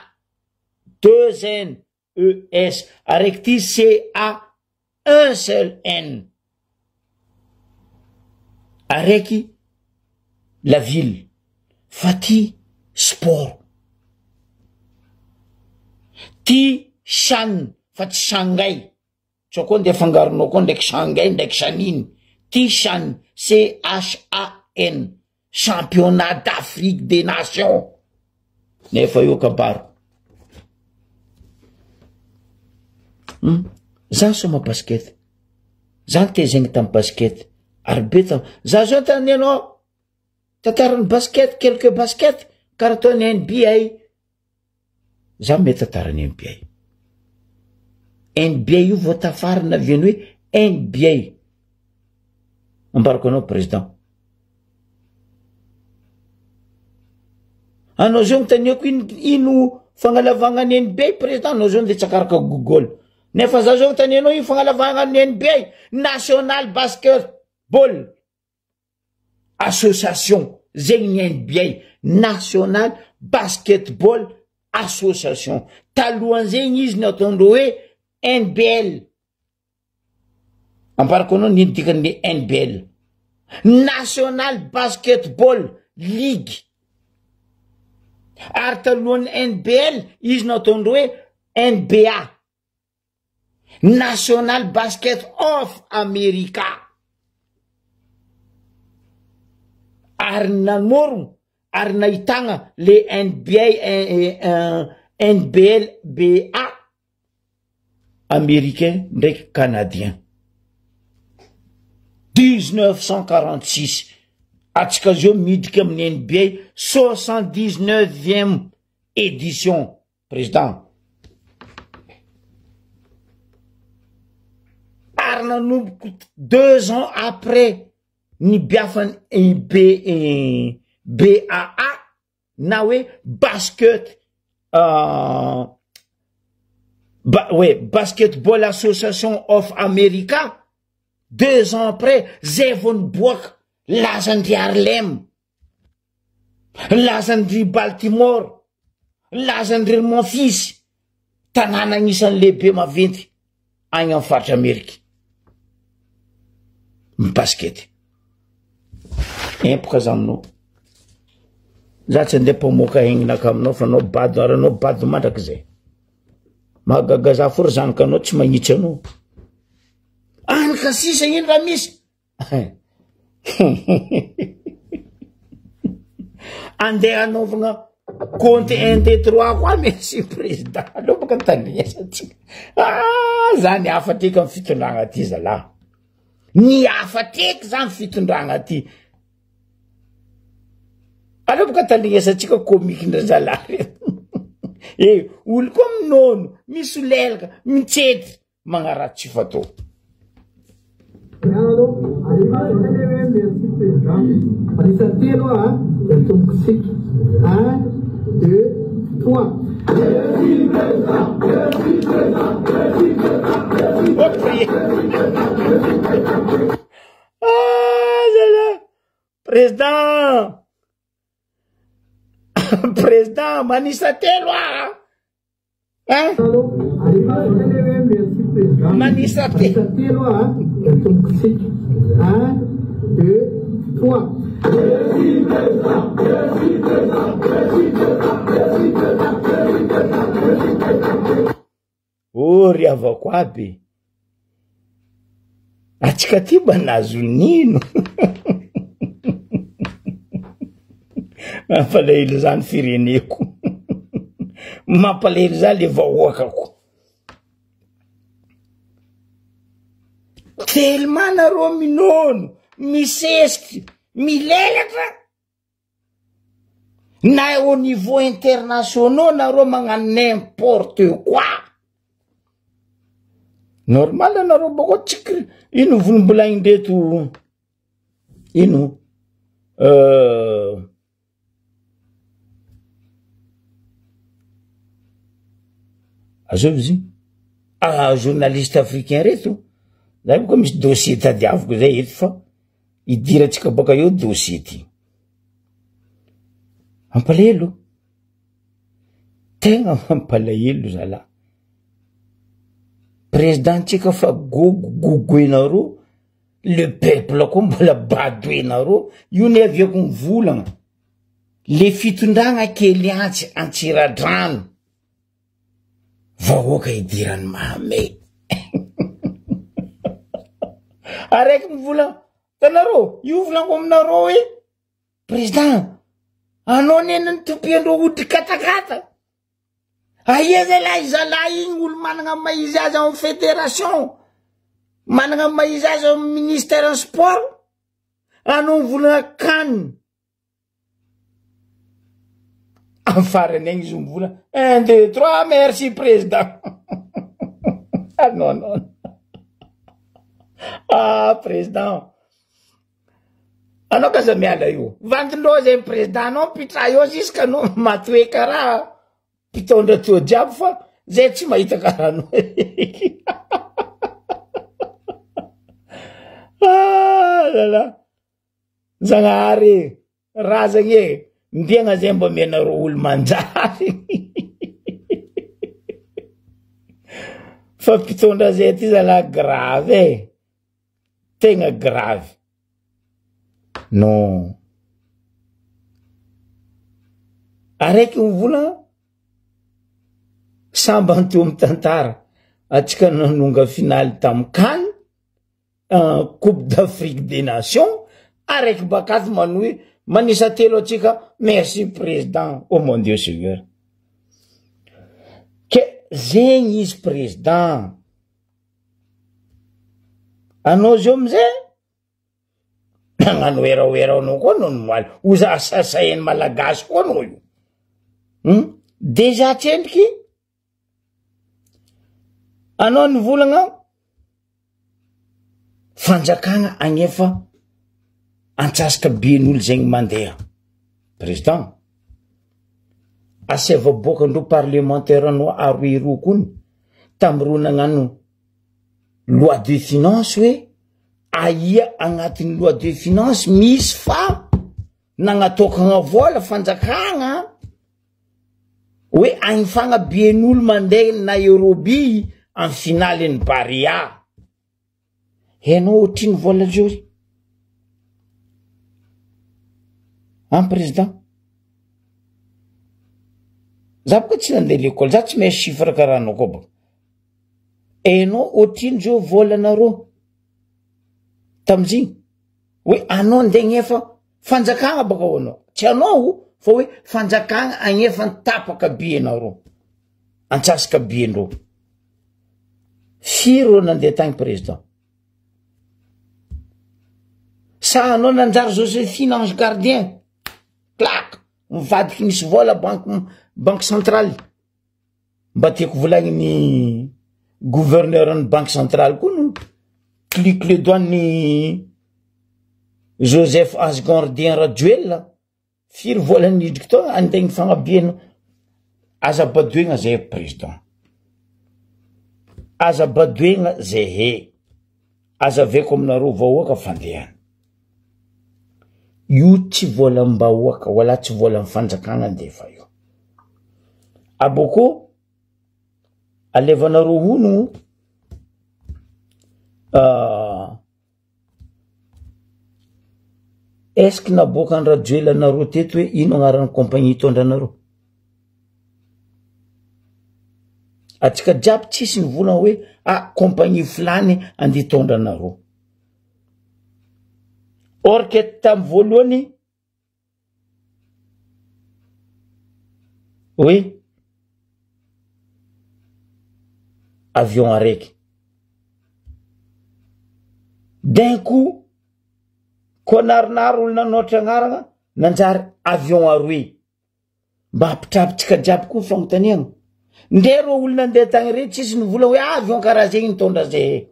deux N E S, araiky ty C A un seul N. Araiky la ville, fa ty sport. Ty Chan fa tsy Shanghai. Sao koa ndeha afangaronao koa ndraiky Shanghai ndraiky Shaniny. Ty Chan, C-H-A-N, Championnat d'Afrique des Nations. Nefa io kabaro. Hmm? Za soma basket. Za nitezegny tamy basket. Ary be tam. Za zao tany anao. Tantaran'ny basket, quelque basket, karaha ataon'ny NBA. Za mety tantaran'ny NBA. NBA io vao tafarina avy any hoe NBA. Ambarako anao président. Anao zao nitaniako ino ino fagnalavagna ny NBA président anao zao ndeha tsakaraka Google. Nefa za zao nitanianao ino fagnalavagna ny NBA National Basketball. Association zegny ny NBA, National Basketball Association, talohan'zegny izy nataondreo hoe NBL, ambarako anao nino dikan'le NBL, National Basketball League, ary talohan'ny NBL izy nataondreo hoe NBA. National Basket of America ary namorogno ary nahitagna le NBA NBLBA americain ndraiky canadien 1946 atsika zao midriky amin'ny NBA 79ième édition. Président. Ary nanomboko deux ans après ny biafan'ny B BAA na hoe basket ba hoe Basketball Association of America, deux ans après zay vao niboaka lazan-dry Harlem. Lazan-dry Baltimore, lazan-dry Memphis, tanàna agnisan'ny lehibe maventy agny amin'ny faritra Amerika. Ny basikety. Empoka za aminao. Za tsy andeha mpamoaka henginaka aminao fa anao bado ary anao bado mandrakizay. Mahagaga za fo ry zanakanao tsy magnitsy anao. Any ka sisa ino raha misy? Andeha hanaovagna compte un deux trois koa merci président aleo baka tandrinesantsika ah zany hafa teky amy fitondragna ty zalahy ny hafa teky zany fitondragna ty aleo baka tandrinesantsika comique ndray zalahy reto e olo koa minono misolelaka mitsetry Magnaratsy tsy fatao. Merci président. Manisa telo aho a, dia atombokitsika. Un, deux, trois. Merci président, merci président, merci président, merci président. Ah zalahy, président, président manisa telo aho a. Hein? Manisa telo a, dia atombokitsika. Un, deux, trois. Oh ry havako aby, atsika ty mba nahazo nino? Mampalahelo za ny fireneko, mampalahelo za le vahoakako. Tellement nareo minono, misesiky, milelatra. Na au niveau internationaux nareo magnano n'importe quoi. Normal anareo boko tsy cri- ino volombolagnin-dreto ino euh, azovy izy ah, journaliste africain reto zay boka misy dossier tadiaviko zay eto fa Idirantsika baka eo dossier ty. Mampalahelo. Tegna mampalahelo zalahy. Président-tsika fa gogogogoenareo, le peuple koa mbola badoenareo, io ne aviako mivolagna. Le fitondragna kely antsy Antsiradrano. Vahoaka idiran'ny mahame. Araiky mivola, tanareo, io volaniko aminareo hoe, président, anao nena ny tompiandreo hodry katakata. Aia zay lahy zalahy igny olo managna maha izy azy ao fédération, managna maha izy azy ao ministère ny sport, anao mivolagna CAN. Amin'ny farany agny izy mivola un deux trois merci président. Ah non non. Ah président. Anao kaza miala io. Vandindreo zegny président anao mipitraha eo jusque anao maty hoe karaha mpitondra teo jiaby fa zay tsy mahita karaha anao. Ah là là. Zagnahary e, razagna e, mbiagna zay mba omenareo olo manjary. Fa mpitondra zay ty zalahy grave e, tegna grave. Non. Araiky mivolagna, sambany teo amy tantara, atsika nanonga finaly tamy CAN, Coupe d'Afrique des Nations, araiky bakaty manohy manisa telo atsika, merci président, oh mon Dieu Seigneur. Ke zegny izy président. Anao zio amizay, nagnano heraohera anao koa anao nomaly, ho za sasahen'ny malagasy koa anao io. Déjà tsendriky, Anao nivolagna fanjakagna agnefa antsasaka ben'olo zegny mandeha président asaivo aboakandreo parlementaire anao aroeroa kony tamreo nagnano loi de finance hoe aia agnatin'ny loi de finance misy fa nagnatokagna vola fanjakagna. Hoe agny fagnabian'olo mandeha Nairobi en finale ny Barea. Hainao ohatrino vola zio ry? An président? Za boka tsy nandeha l'école, za tsy mahay chiffre karaha anao koa baka. Hainao ohatrino zio volanareo tamizigny? Hoe anao andeha agnefa fanjakagna baka ho anao, tsy anao fa hoe fanjakagna agnefa ny tapaka be anareo, antsasaka be andreo. Firy reo nandeha tagny président? Sa anao nanjary Joséphine ange gardien? Clac! Mivadiky misy vola banque, banque centrale. Mba tiako volagniny gouverneur ny banque centrale koa no clique le doigt ny Joseph Asgardien Rajoelina firy vola nidriky tao andeha ny fagnabiana aza badoegna zay président aza badoegna zay he aza aveko aminareo vahoaka fandehana io tsy volam-bahoaka wala tsy volan'ny fanjakana andefa io abôkô alevanareo hono est-ce que naboakan'i Rajoelina anareo teto hoe ino agnaran'ny compagnie hitondra anareo? Atsika jiaby tsisy nivolagna hoe ah compagnie filany andeha hitondra anareo. Or que tamy voalohany hoe avion araiky d'un coup koa narinary olo nanoatra agnarana nanjary avion aroe. Mba ampitrapitsika jiaby koa fagnontaniagna. Nde reo olo nandeha tagny reo tsisy nivola hoe avion karaha zegny nitondra zehe.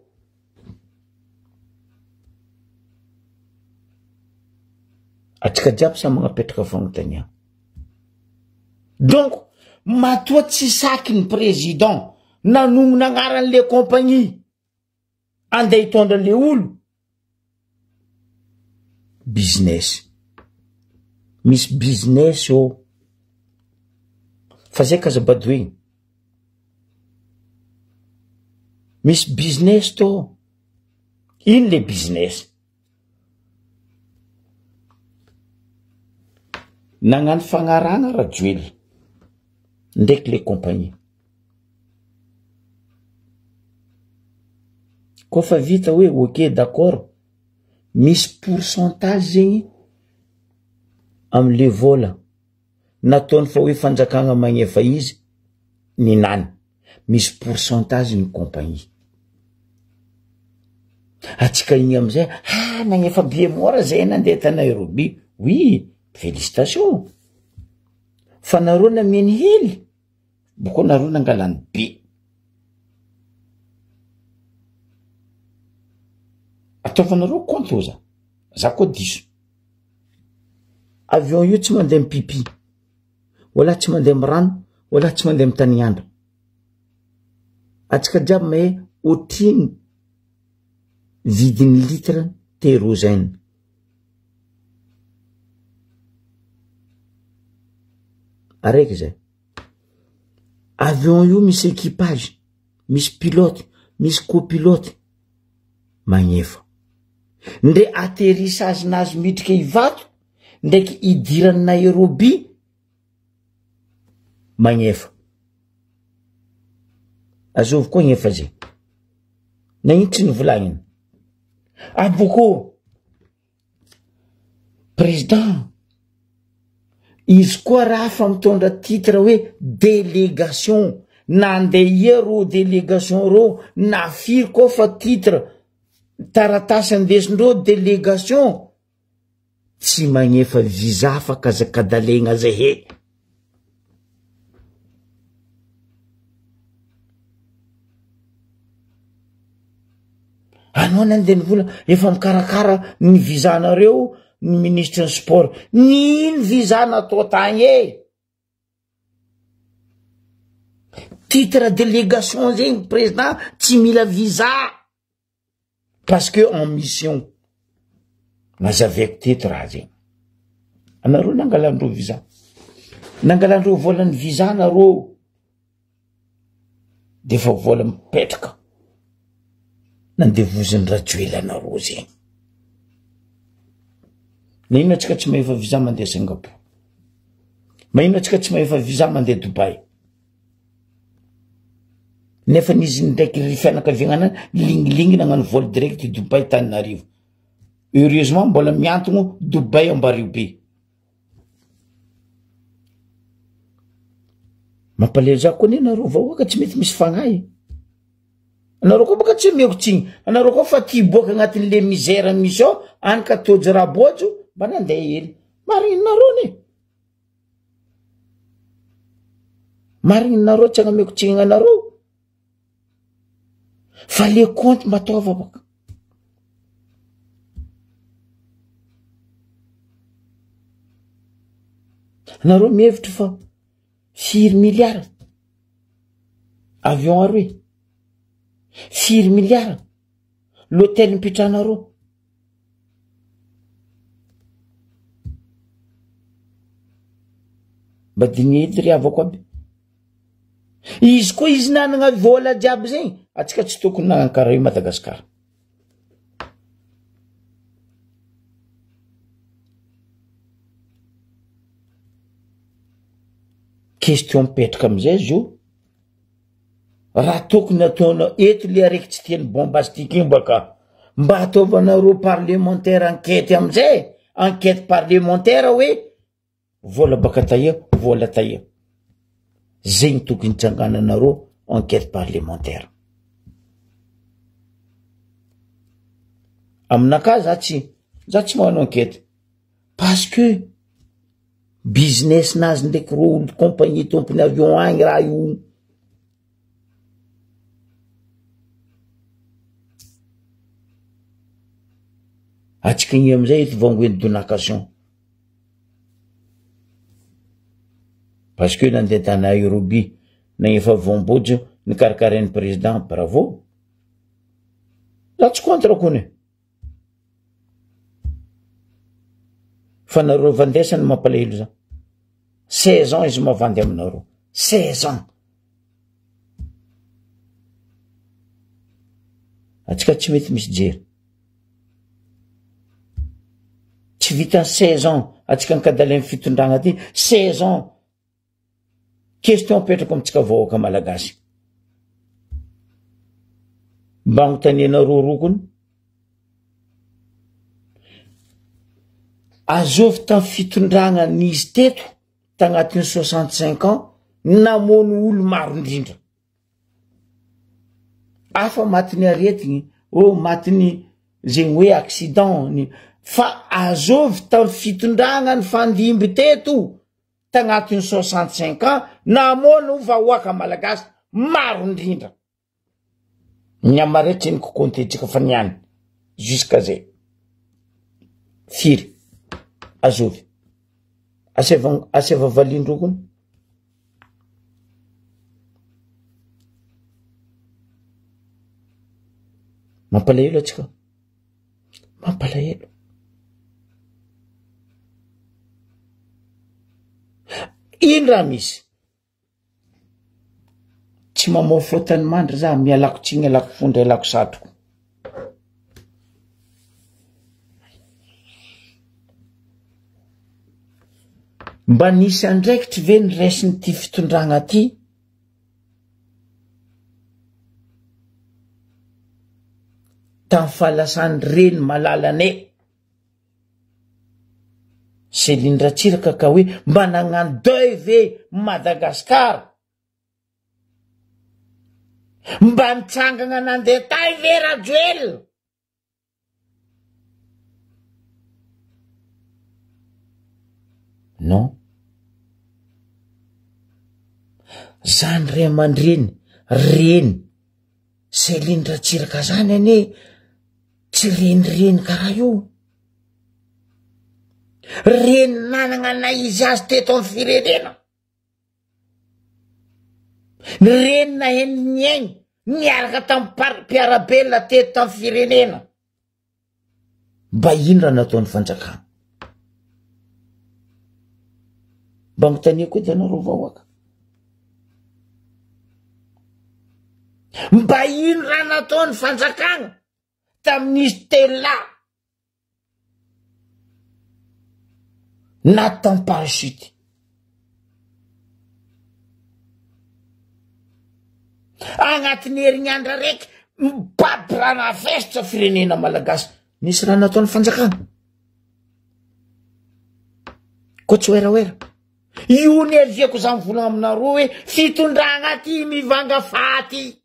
Atsika jiaby samy magnapetraka fagnontaniagna. Donc matoa tsy saky ny président nanognona agnaran'le compagnie andeha hitondra le olo business misy business ô fa zay kaza badoegny misy business tô ino le business nagnano fagnarahana rajoely ndraiky le compagnie. Koa fa vita hoe ok d'accord, misy pourcentage zegny amle vola nataony fa hoe fanjakagna magnefa izy ninany, misy pourcentage ny compagnie. Atsika igny amizay, ah nagnefa billet mora zay nandeha ta Nairobi, oui félicitation, fa nareo nameny hely. Boko nareo nangalany be. Ataovanareo compte oza. Za koa diso. Avion io tsy mandeha mipipi. Wala tsy mandeha mirano, wala tsy mandeha mitaniandra. Atsika jiaby mahay otrino vidin'ny litre kérosène. Araiky zay. Avion io misy équipage, misy pilote, misy copilote, magnefa. Ndre atterrissage nazy midrika Ivato, ndraiky idirany Nairobi, magnefa. Azovy koa gnefa zay. Nagnino tsy nivolagniny? Aboko. Président, izy koa raha fa mitondra titre hoe délégation, nandeha ia reo délégation reo, na firy koa fa titre, taratasy andesindreo délégation, tsy magnefa visa fa kazakadalegna zay he. Anao nandeha nivola efa mikarakara ny visa nareo ny ministre ny sport. Nino visa natao tagny e? Titre délégation zegny président tsy mila visa parce que en mission. Nazavaiko teto raha zegny. Anareo nangalandreo visa. Nangalandreo volan'ny visa nareo. De efa vola mipetraka. Nandevoziny Rajoelina anareo zegny. Na inona antsika tsy mahefa visa mandeha Singapour. Maninona antsika tsy mahefa visa mandeha Dubaï. Nefa nizy ndraiky ry fianakaviagna anany lingilingy nagnano vol direct Dubaï Tananarivo. Heureusement mbola miantogno Dubaï Ambario be. Mampalahelo za koa anie nareo vahoaka tsy mety misy fagnahy. Anareo koa baka tsy omeko tsiny. Anareo koa fa tia hiboaka agnatin'le misère misy ao, any ka tojo raha bôjo, mba nandeha hely. Marigny nareo anie. Marigny nareo tsy agnameko tsiny anareo. Fa le compte mba ataova baka. Nareo mihevitra fa firy milliard avion aroe, firy milliard l'hôtel nipetrahanareo. Mba diniho edy ry havako aby. Izy koa izy nanana vola jiaby zegny, atsika tsy tokony nagnano karaha io Madagasikara. Question mipetraka amizay izy io, raha tokony ataonao eto le araiky tsy tian'ny bombastique iny baka, mba ataovanareo parlementaire enquête amizay, enquête parlementaire hoe vola baka taia, vola taia. Zegny tokony hitsangananareo enquête parlementaire. Aminakahy za tsy, za tsy magnano enquête parce que business nazy ndraiky reo olo compagnie tompony avion agny raha io. Atsika igny amizay eto vangoen'ny donation. Parce que nandeha tany Nairobi nagnefa voambojo nikarakarain'ny président, bravo. Za tsy contre kony e. Fa nareo vandesany mampalahelo za. 16 ans izy mavandy aminareo. 16 ans. Atsika tsy mety misy jery. Tsy vitan'ny 16 ans atsika ankadalain'ny fitondragna ty, 16 ans. Question apetrako amintsika vahoaka malagasy. Mba anontanianareo rokony. Azovy tamin'ny fitondrana nisy teto tagnatin'ny 65 ans namono olo maro indrindra. Hafa matin'ny aretigny, oh matin'ny zegny hoe accident ny fa azovy tamin'ny fitondrana ny fandimby teto tagnatin'ny 65 ans namono vahoaka malagasy maro indrindra. Ny amare tsy niko compter-tsika fa niany jusqu'à zay. Firy? Azovy? Asaiva asaiva valindreo kony. Mampalahelo atsika. Mampalahelo. Ino raha misy? Tsy mamoa fotany mandry za, mialako tsiny alako fondro alako satroko. Mba nisy andraikitry ve ny raisin'ity fitondragna ty? Tamin'ny fahalasan'ny reny malalanay. Céline Ratsiraka ka hoe mba nagnano deuil ve Madagascar? Mba nitsangana nandeha tay ve Rajoelina? Non. Zany ray aman-dreny, reny Céline Ratsiraka zany anie tsy renireny karaha io. Reny nanana na izy azy teto amin'ny firenena. Ny reny naheno niaigny niaraka tamin'ny mpiara-belona teto tamin'ny firenena. Mba ino raha nataon'ny fanjakana? Mba anontaniako edy anareo vahoaka. Mba ino raha nataon'ny fanjakana tamin'izy telo lahy na tamin'ny parachute? Agnatin'ny herignandro araiky mibaby raha navesitra firenena malagasy. Nisy raha nataon'ny fanjakana. Koa tsy oeraoera. Io ny aviako za mivolagna aminareo hoe fitondragna ty mivanga faty.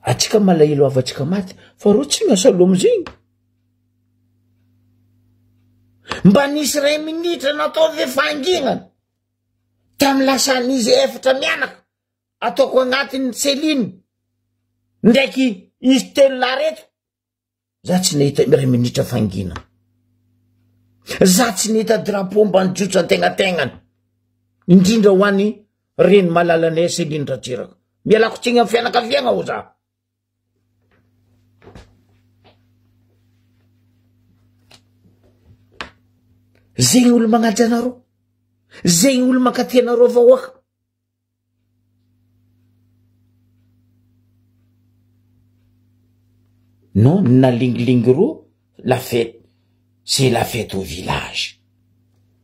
Atsika malahelo havantsika maty fa reo tsy miasa loha amizegny. Mba nisy ray minitra natao ve fahanginana tamy lasan'izy efatra mianaka ataoko agnatin'ny Céline ndraiky izy telo lahy reto. Za tsy nahita iray minitra fangina. Za tsy nahita drapeau mba nijotso antegnategnany. Indrindra ho an'i reny malalanay Céline Ratsiraka. Mialako tsiny amin'ny fianakaviagna ho za. Zegny olo magnaja anareo. Zegny olo mankatia anareo vahoaka. Non, nalingilingy roa la fête, c'est la fête au village.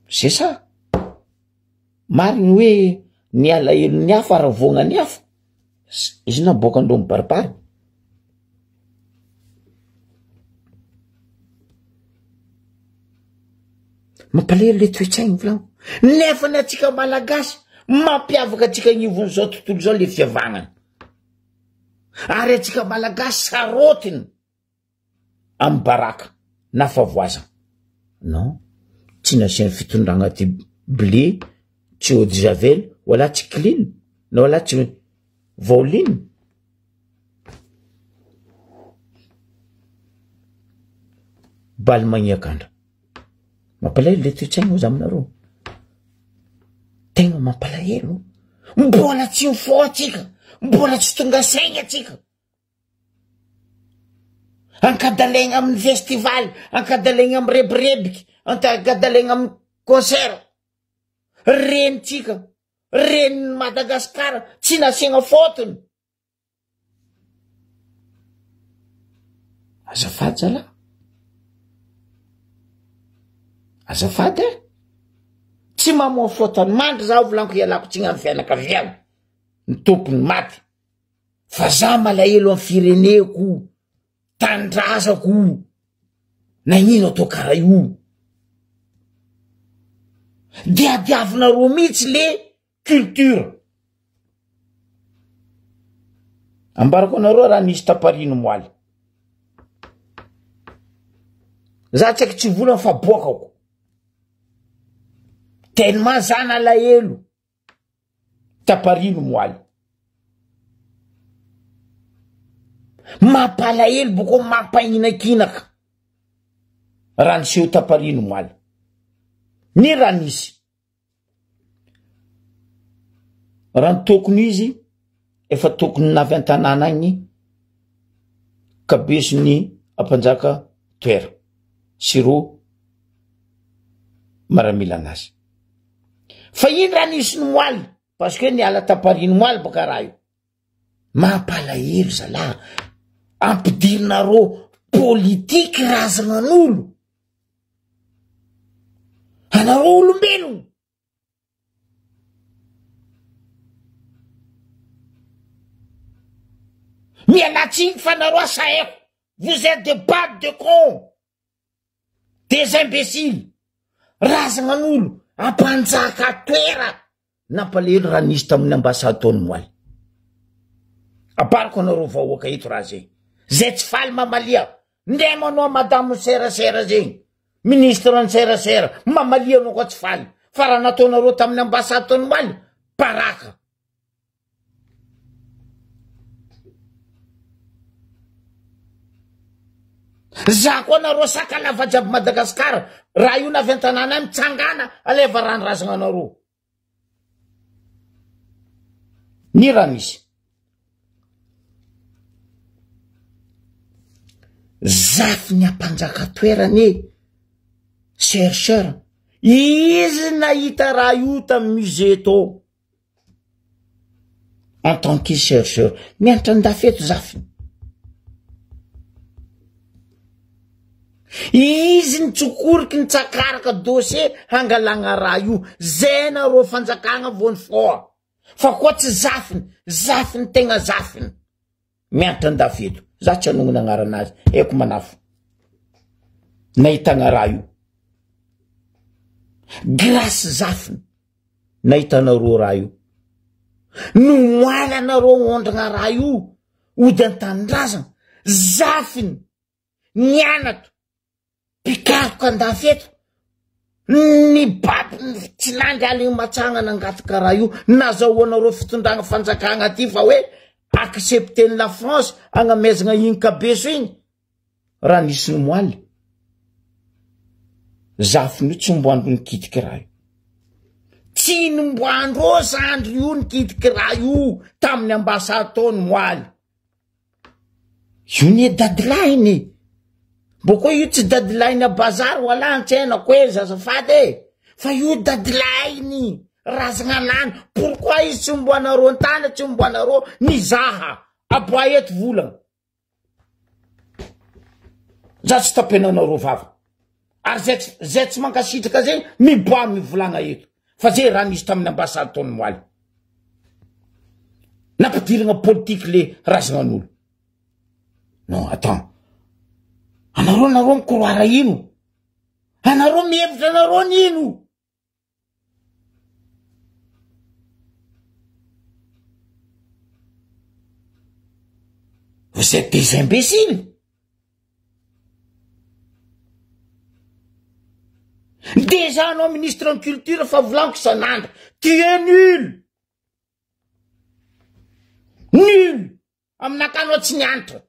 C'est ça. Marigny hoe ny alahelon'ny hafa haravoagnan'ny hafa. Izy naboakandreo mibaribary. Mampalahelo le toe-tsaigny volagno. Nefa ny antsika malagasy mampiavaka antsika agnivon'izao tontolo izao le fihavanana. Ary antsika malagasy sarotiny amin'ny baraka na favoazana. Non, tsy nasian'ny fitondragna ty blé, tsy eau de javel, wala tsy clean, na wala tsy vaoline. Baly magniakandra. Mampalahelo le toe-tsaigna hozy aminareo. Tegna mampalahelo. Mbola tsy mifoha atsika, mbola tsy tonga saigna atsika. Ankadalaigna amin'ny festival, ankadalaigna amin'ny rebirebiky, ankadalaigna amin'ny concert. Renitsika, renin'i Madagasikara tsy nasiagna fôtony. Azafady zalahy. Azafady e. Tsy mamoa fotany mandry zaho volaniko ialako tsigny amy fianakaviana ny tompony maty fa za malahelo amy fireneko tanindrazako nagnino atao karaha io de adiavinareo mihitsy le culture. Ambarako anareo raha nisy taparino moaly. Za tsy aiky tsy volana fa boakako. Tellement za nalahelo. Taparino moaly. Mampalahelo boko mampahinakinaka. Raha niseho taparino moaly. Ny raha nisy. Raha ny tokony izy, efa tokony navy an-tanàna agny kabeson'ny ampanjaka toera sy ro maramila anazy. Fa iny raha nisy ny moaly, parce que niala tapariny moaly baka raha io. Mampalahelo zalahy, ampidirinareo politiky razanan'olo. Anareo olombelogno. Miala tsiny fa nareo asaeko. Vous êtes des bandes de cons. Des imbéciles. Razanan'olo ampanjaka toera. Nampalahelo raha nisy tamin'ny ambassade tao Noaly. Ampariko anareo vahoaka eto raha zay. Zay tsy faly mamalia. Ndeha manao madame serasera zegny. Ministre ny serasera. Mamalia anao koa tsy faly. Fa raha nataonareo tamin'ny ambassade tao Noaly, baraka. Za koa nareo sakalava jiaby Madagascar raha io navy an-tanàna any mitsangana aleva ranorazagna anareo. Ny raha misy. Zafy ny ampanjaka toerana e. Chercheur. Izy nahita raha io tamin'ny musée tao. En tant que chercheur, mianatra andafy eto zafiny. Izy nitsokoriky nitsakaraka dossier hangalagna raha io, zay nareo fanjakagna vao nifoha. Fa koa tsy zafiny, zafiny tegna zafiny. Mianatra andafy eto, za tsy hanognona agnaranazy, haiko manafo. Nahitagna raha io. Grace zafiny. Nahitanareo raha io. Nomoalanareo ondragna raha io ody an-tanindrazana. Zafiny nianatra mpikaroka andafy eto. Nibaby tsy nandry aligny matsagna nangataka raha io. Nazahoanareo fitondragna fanjakagna aty fa hoe accepter-n'ny la France agnamezagna igny kabeso igny. Raha nisy nomoaly, zafiny io tsy omboandro nikitiky raha io. Tsy nomboandro zandry io nikitiky raha io tamin'ny ambassade tao nomoaly. Io nie dadilahiny. Boko io tsy dadilahiny a bazary wala antsena ko e zazafady e. Fa io dadilahiny razagna anany. Pourquoi izy tsy omboanareo an-tany tsy omboanareo nizaha. Aboahy eto volagna. Za tsy tapenanareo vava. Ary zay tsy zay tsy mankasitraka zay miboaha mivolagna eto. Fa zay raha nisy tamin'ny ambassade tao Noaly. Nampidiragna politique le razagnan'olo. Non, attends. Anareo nareo mikoroara ino? Anareo mihevitra anareo nino? Vous êtes des imbéciles. Déjà anao ministre ny culture fa volaniko isan'andro. Tu es nul. Nul. Aminakahy anao tsy nianatra.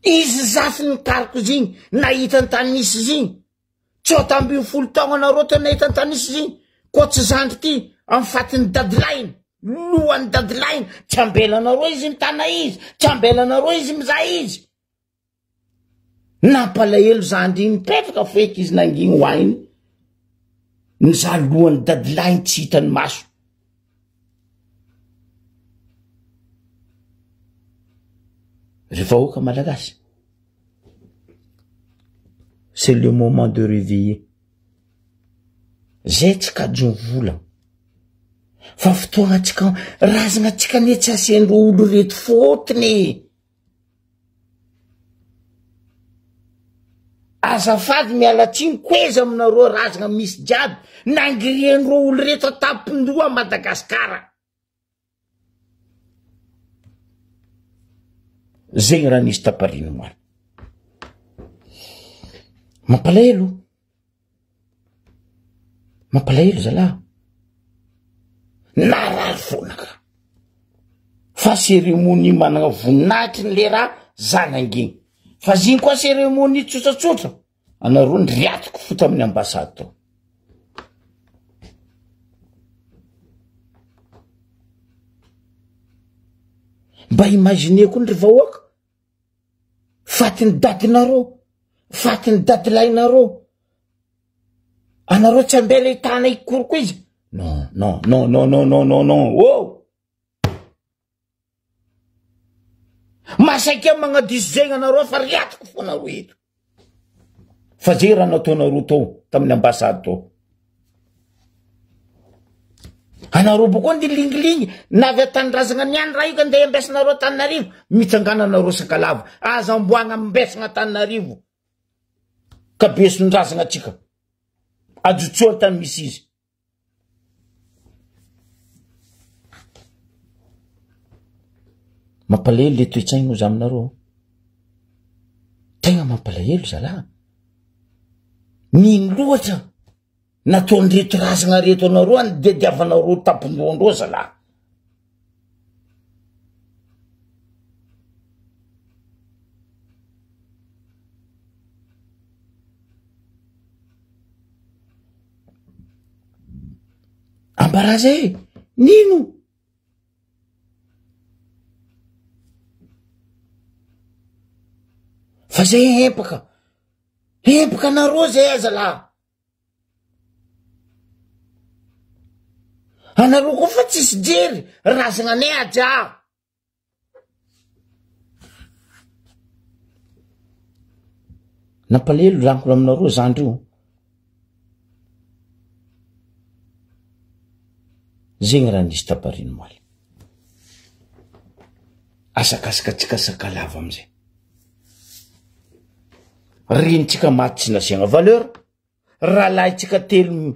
Izy zafy nikariko izy igny, nahita ny tany nisy izy igny. 19 taogna nareo teo nahita ny tany nisy izy igny. Koa tsy zandry ty amin'ny fatin'ny dadilahiny, lohan'ny dadilahiny. Tsy ambelanareo izy mitana izy, tsy ambelanareo izy mizaha izy. Nampalahelo zandry iny nipetraka feky izy nanginy ho ainy nizaha lohan'ny dadilahiny tsy hitany maso. Ry vahoaka malagasy. C'est le moment de reveiller. Zay tsy kajony vola. Fa fotoagna tsika razagna tsika anie tsy asiandreo olo reto fôtony e. Azafady miala tsiny koeza aminareo razagna misy jiaby nangirian'ireo olo reto an-tampon-doha Madagasikara. Zegny raha nisy tapariny omaly. Mampalahelo. Mampalahelo zalahy. Narary foana ka. Fa cérémonie managna voninahitry ny le raha za nangigny. Fa zigny koa cérémonie tsotratsotra. Anareo nriatiko fo tamin'ny ambassade tao. Mba imagine koa ndry vahoaka. Fatin'ny dadinareo, fatin'ny dadilahinareo. Anareo tsy ambela hitana hikoroko izy. Non, non, non, non, non, non, non, non. Oh! Masaika magnadiso zegny anareo fa riatiko fo anareo eto. Fa zay raha nataonareo tao tamin'ny ambassade tao. Anareo boko nde lingilingy na avy an-tanindrazagna niany raha io ka ndeha ambesinareo Antananarivo, mitsangana anareo sakalava. Aza amboagna ambesagna Antananarivo. Ka beson-drazagna atsika. Ajotsoa tany misy izy. Mampalahelo le toe-tsaigny ozy aminareo. Tegna mampalahelo zalahy. Nino loatra nataon'ireto razagna reto anareo any diadiavanareo tampon-dohandreo zalahy. Ambaraza e! Nino? Fa zay hempaka, hempaka anareo zay aza lah. Anareo koa fa tsisy jery, razagna anay aja. Nampalahelo lankona aminareo zandry io. Zegny raha nisy tabariny omaly. Asakasaka antsika sakalava amizay. Renitsika maty tsy nasiagna valeur, rahalahintsika telo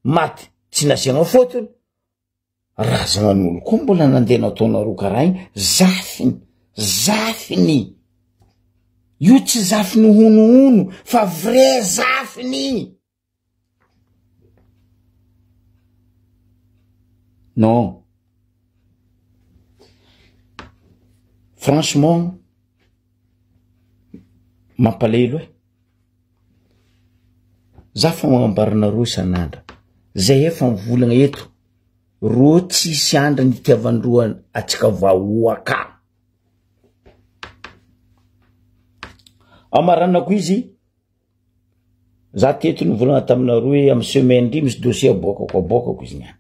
maty tsy nasiagna fotony, Razanan'olo koa mbola nandeha nataonareo karaha igny, zafiny, zafiny, io tsy zafiny honohono fa vrai zafiny. Non. Franchement, mampalahelo e. Za fa magnambaranareo isan'andra, zay efa mivolagna eto, rô tsisy andra nitiavandroa atsika vahoaka. Amaranako izy, za teto nivolagna taminareo hoe amy semaine ry misy dossier aboakako, aboakako izy niany.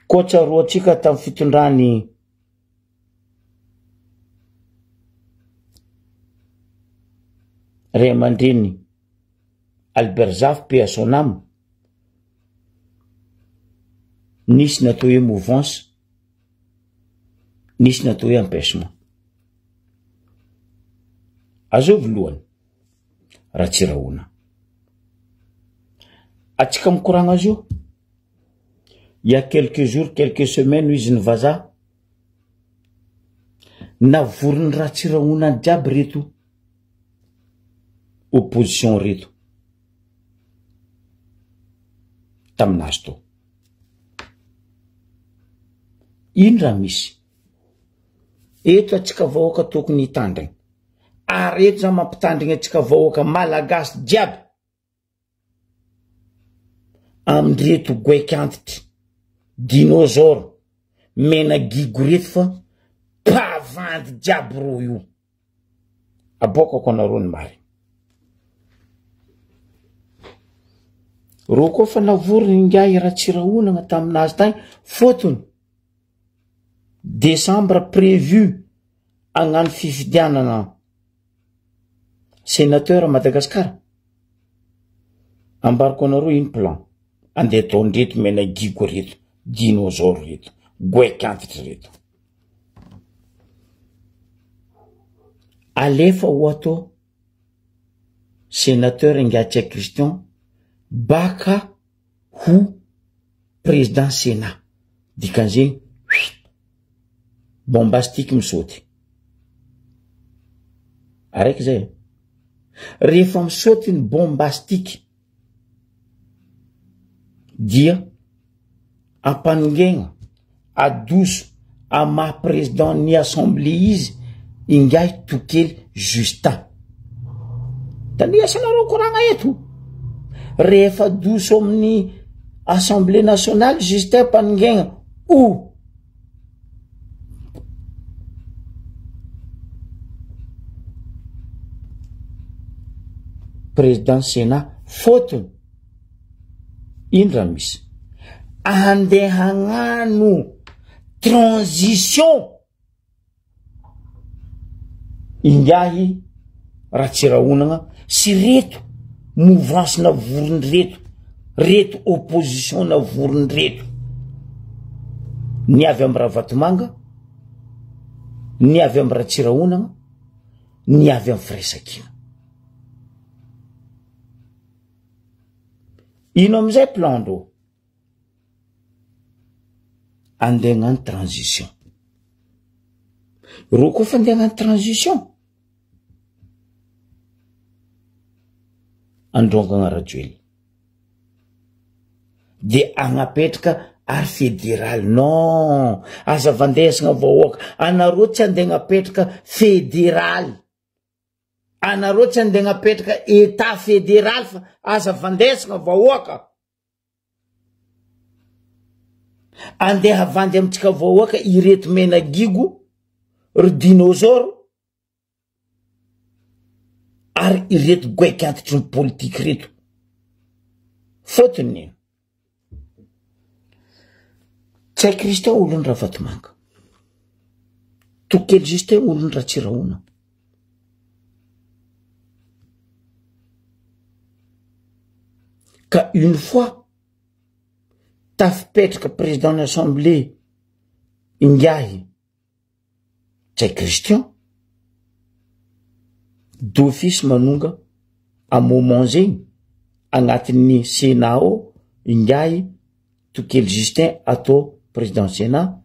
Koa tsaroantsika tamy fitondrany Ray aman-dreny Albert Zafy paix à son âme, nisy ny atao hoe mouvance, nisy ny atao hoe empêchement. Azovy lohany, Ratsirahona. Atsika mikoragna azy io, il y a quelques jours, quelques semaines izy ny vazaha, Navorin'i Ratsirahonana jiaby reto opposition reto taminazy tao. Ino raha misy? Eto atsika vahoaka tokony hitandrina. Ary eto za mampitandrina atsika vahoaka malagasy jiaby. Amindreto goaika antitry, dinosaure, mena gigo reto fa mpavandy jiaby rô io. Aboakako anareo ny marina. Rô koa fa navoriny ingahy Ratsirahonana taminazy tagny fôtony décembre prévu hagnano fifidianana. Sénateur Madagascar, ambarako anareo ino plan andeha ataondreto mena gigo reto, dinosaure reto, goaika antitra reto. Alefa ho atao Sénateur Ingahy Christian baka ho président Sénat. Dikan'izegny bombastique misaoty. Araiky zay. Rehefa misaoty ny bombastique dia ampanongegna adoso amy maha président ny assemblée izy ingahy Tokely Justin. Taniasanareo koragna eto. Rehefa adoso amin'ny assemblée nationale Justin ampanongegna o président Sénat fôtony ino raha misy andeha hagnano transition ingahy Ratsirahonagna sy reto mouvance navorony reto, reto opposition navorony reto, ny avy amy Ravatomanga, ny avy amy Ratsirahonagna, ny avy amy Firaisankina. Ino amizay plan ndreo? Andeha hagnano transition. Reo koa fa andeha hagnano transition, androngana Rajoelina. De agnapetraka ary federaly. Non, aza vandesagna vahoaka. Anareo tsy andeha agnapetraka federaly. Anareo tsy andeha agnapetraka etat federaly fa aza vandesagna vahoaka. Andeha havandy amintsika vahoaka ireto mena gigo, ry dinosaure, ary ireto goaika antitry ny politiky reto. Fôtony tsy hay Christian olon'ny Ravatomanga, Tokely Justin olon'ny Ratsirahona. Ka une fois tafipetraka président ny assemblée ingahy Ntsay Christian, d'office manonga à moment zegny agnatin'ny Sénat ao ingahy Tokely Justin atao président Sénat,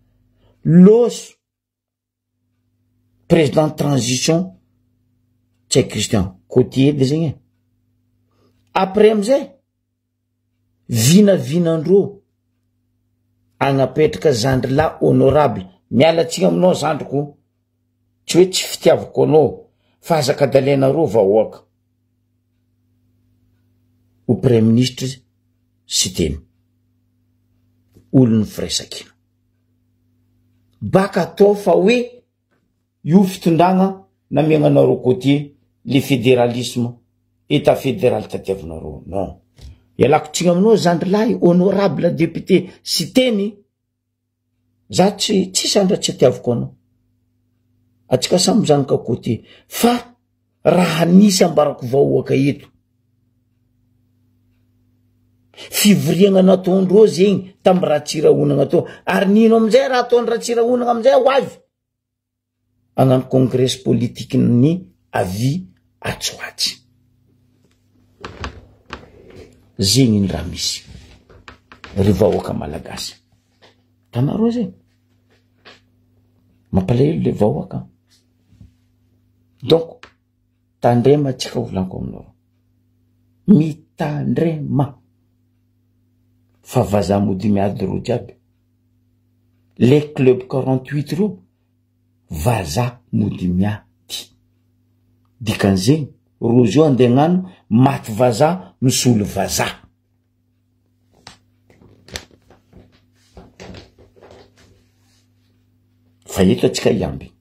lôso Président transition Ntsay Christian côtier edy zegny e. Après amizay vinavinandreo agnapetraka zandry lahy honorable, miala tsiny aminao zandriko, tsy hoe tsy fitiavako anao fa aza kadalainareo vahoaka ho praiministra Siteny, olon'ny firaisankina. Baka atao fa hoe io fitondragna namiagnanareo côtier le fédéralisme état fédéral tadiavinareo non. Ialako tsigny aminao zandry lahy honorable député Siteny, za tsy tsisy andra tsy atiaviko anao. Atsika samy zanaka côtier fa raha nisy ambarako vahoaka eto fivoriagna nataondreo zegny tamy Ratsirahonagna tao ary nino amizay raha ataony Ratsirahonagna amizay ho avy hagnano congres politique ny avia atsy ho atsy zegny ny raha misy ry vahoaka malagasy tanareo zegny mampalahelo le vahoaka. Donc tandrema tsika volaniko aminao, mitandrema fa vazaha mody miady reo jiaby, le club 48 reo vazaha mody miady, dikan'izegny reo zao andeha hagnano maty vazaha misolo vazaha. Fa eto atsika hiamby.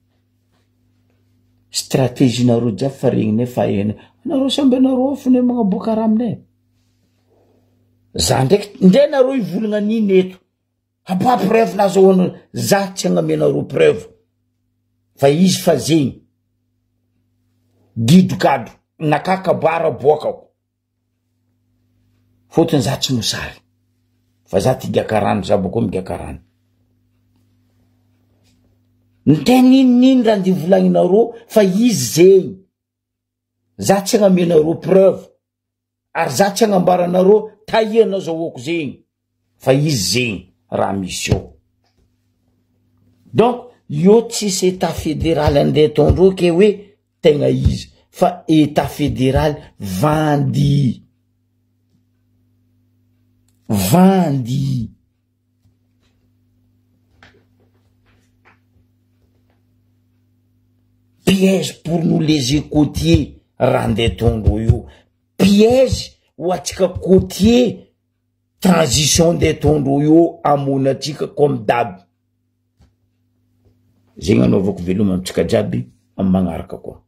Stratégie nareo jiaby fa regninay fa hainay. Anareo samby anareo fone magnaboaka raha aminay. Za ndraiky ndre nareo hivolagna an'iny eto. Ampa preuve nazahoanareo. Za tsy agnamenareo preuve. Fa izy fa zegny. Gidro gadro. Naka kabary aboakako. Fotony za tsy mosary. Fa za ty gaka rano, za boko migaka rano. Ny tena inon'ino raha ndeha volagninareo fa izy zegny. Za tsy agnamenareo preuve. Ary za tsy agnambaranareo taia nazahoako zegny. Fa izy zegny raha misy eo. Donc io tsisy etat federal andeha ataondreo ke hoe tegna izy fa etat federal vandy. Vandy. Piège pour nous les côtiers raha andeha ataondreo io. Piège ho antsika côtier transition ndeha ataondreo io hamono antsika comme d'hab. Zegny anaovako veloma amintsika jiaby amin'ny magnaraka koa.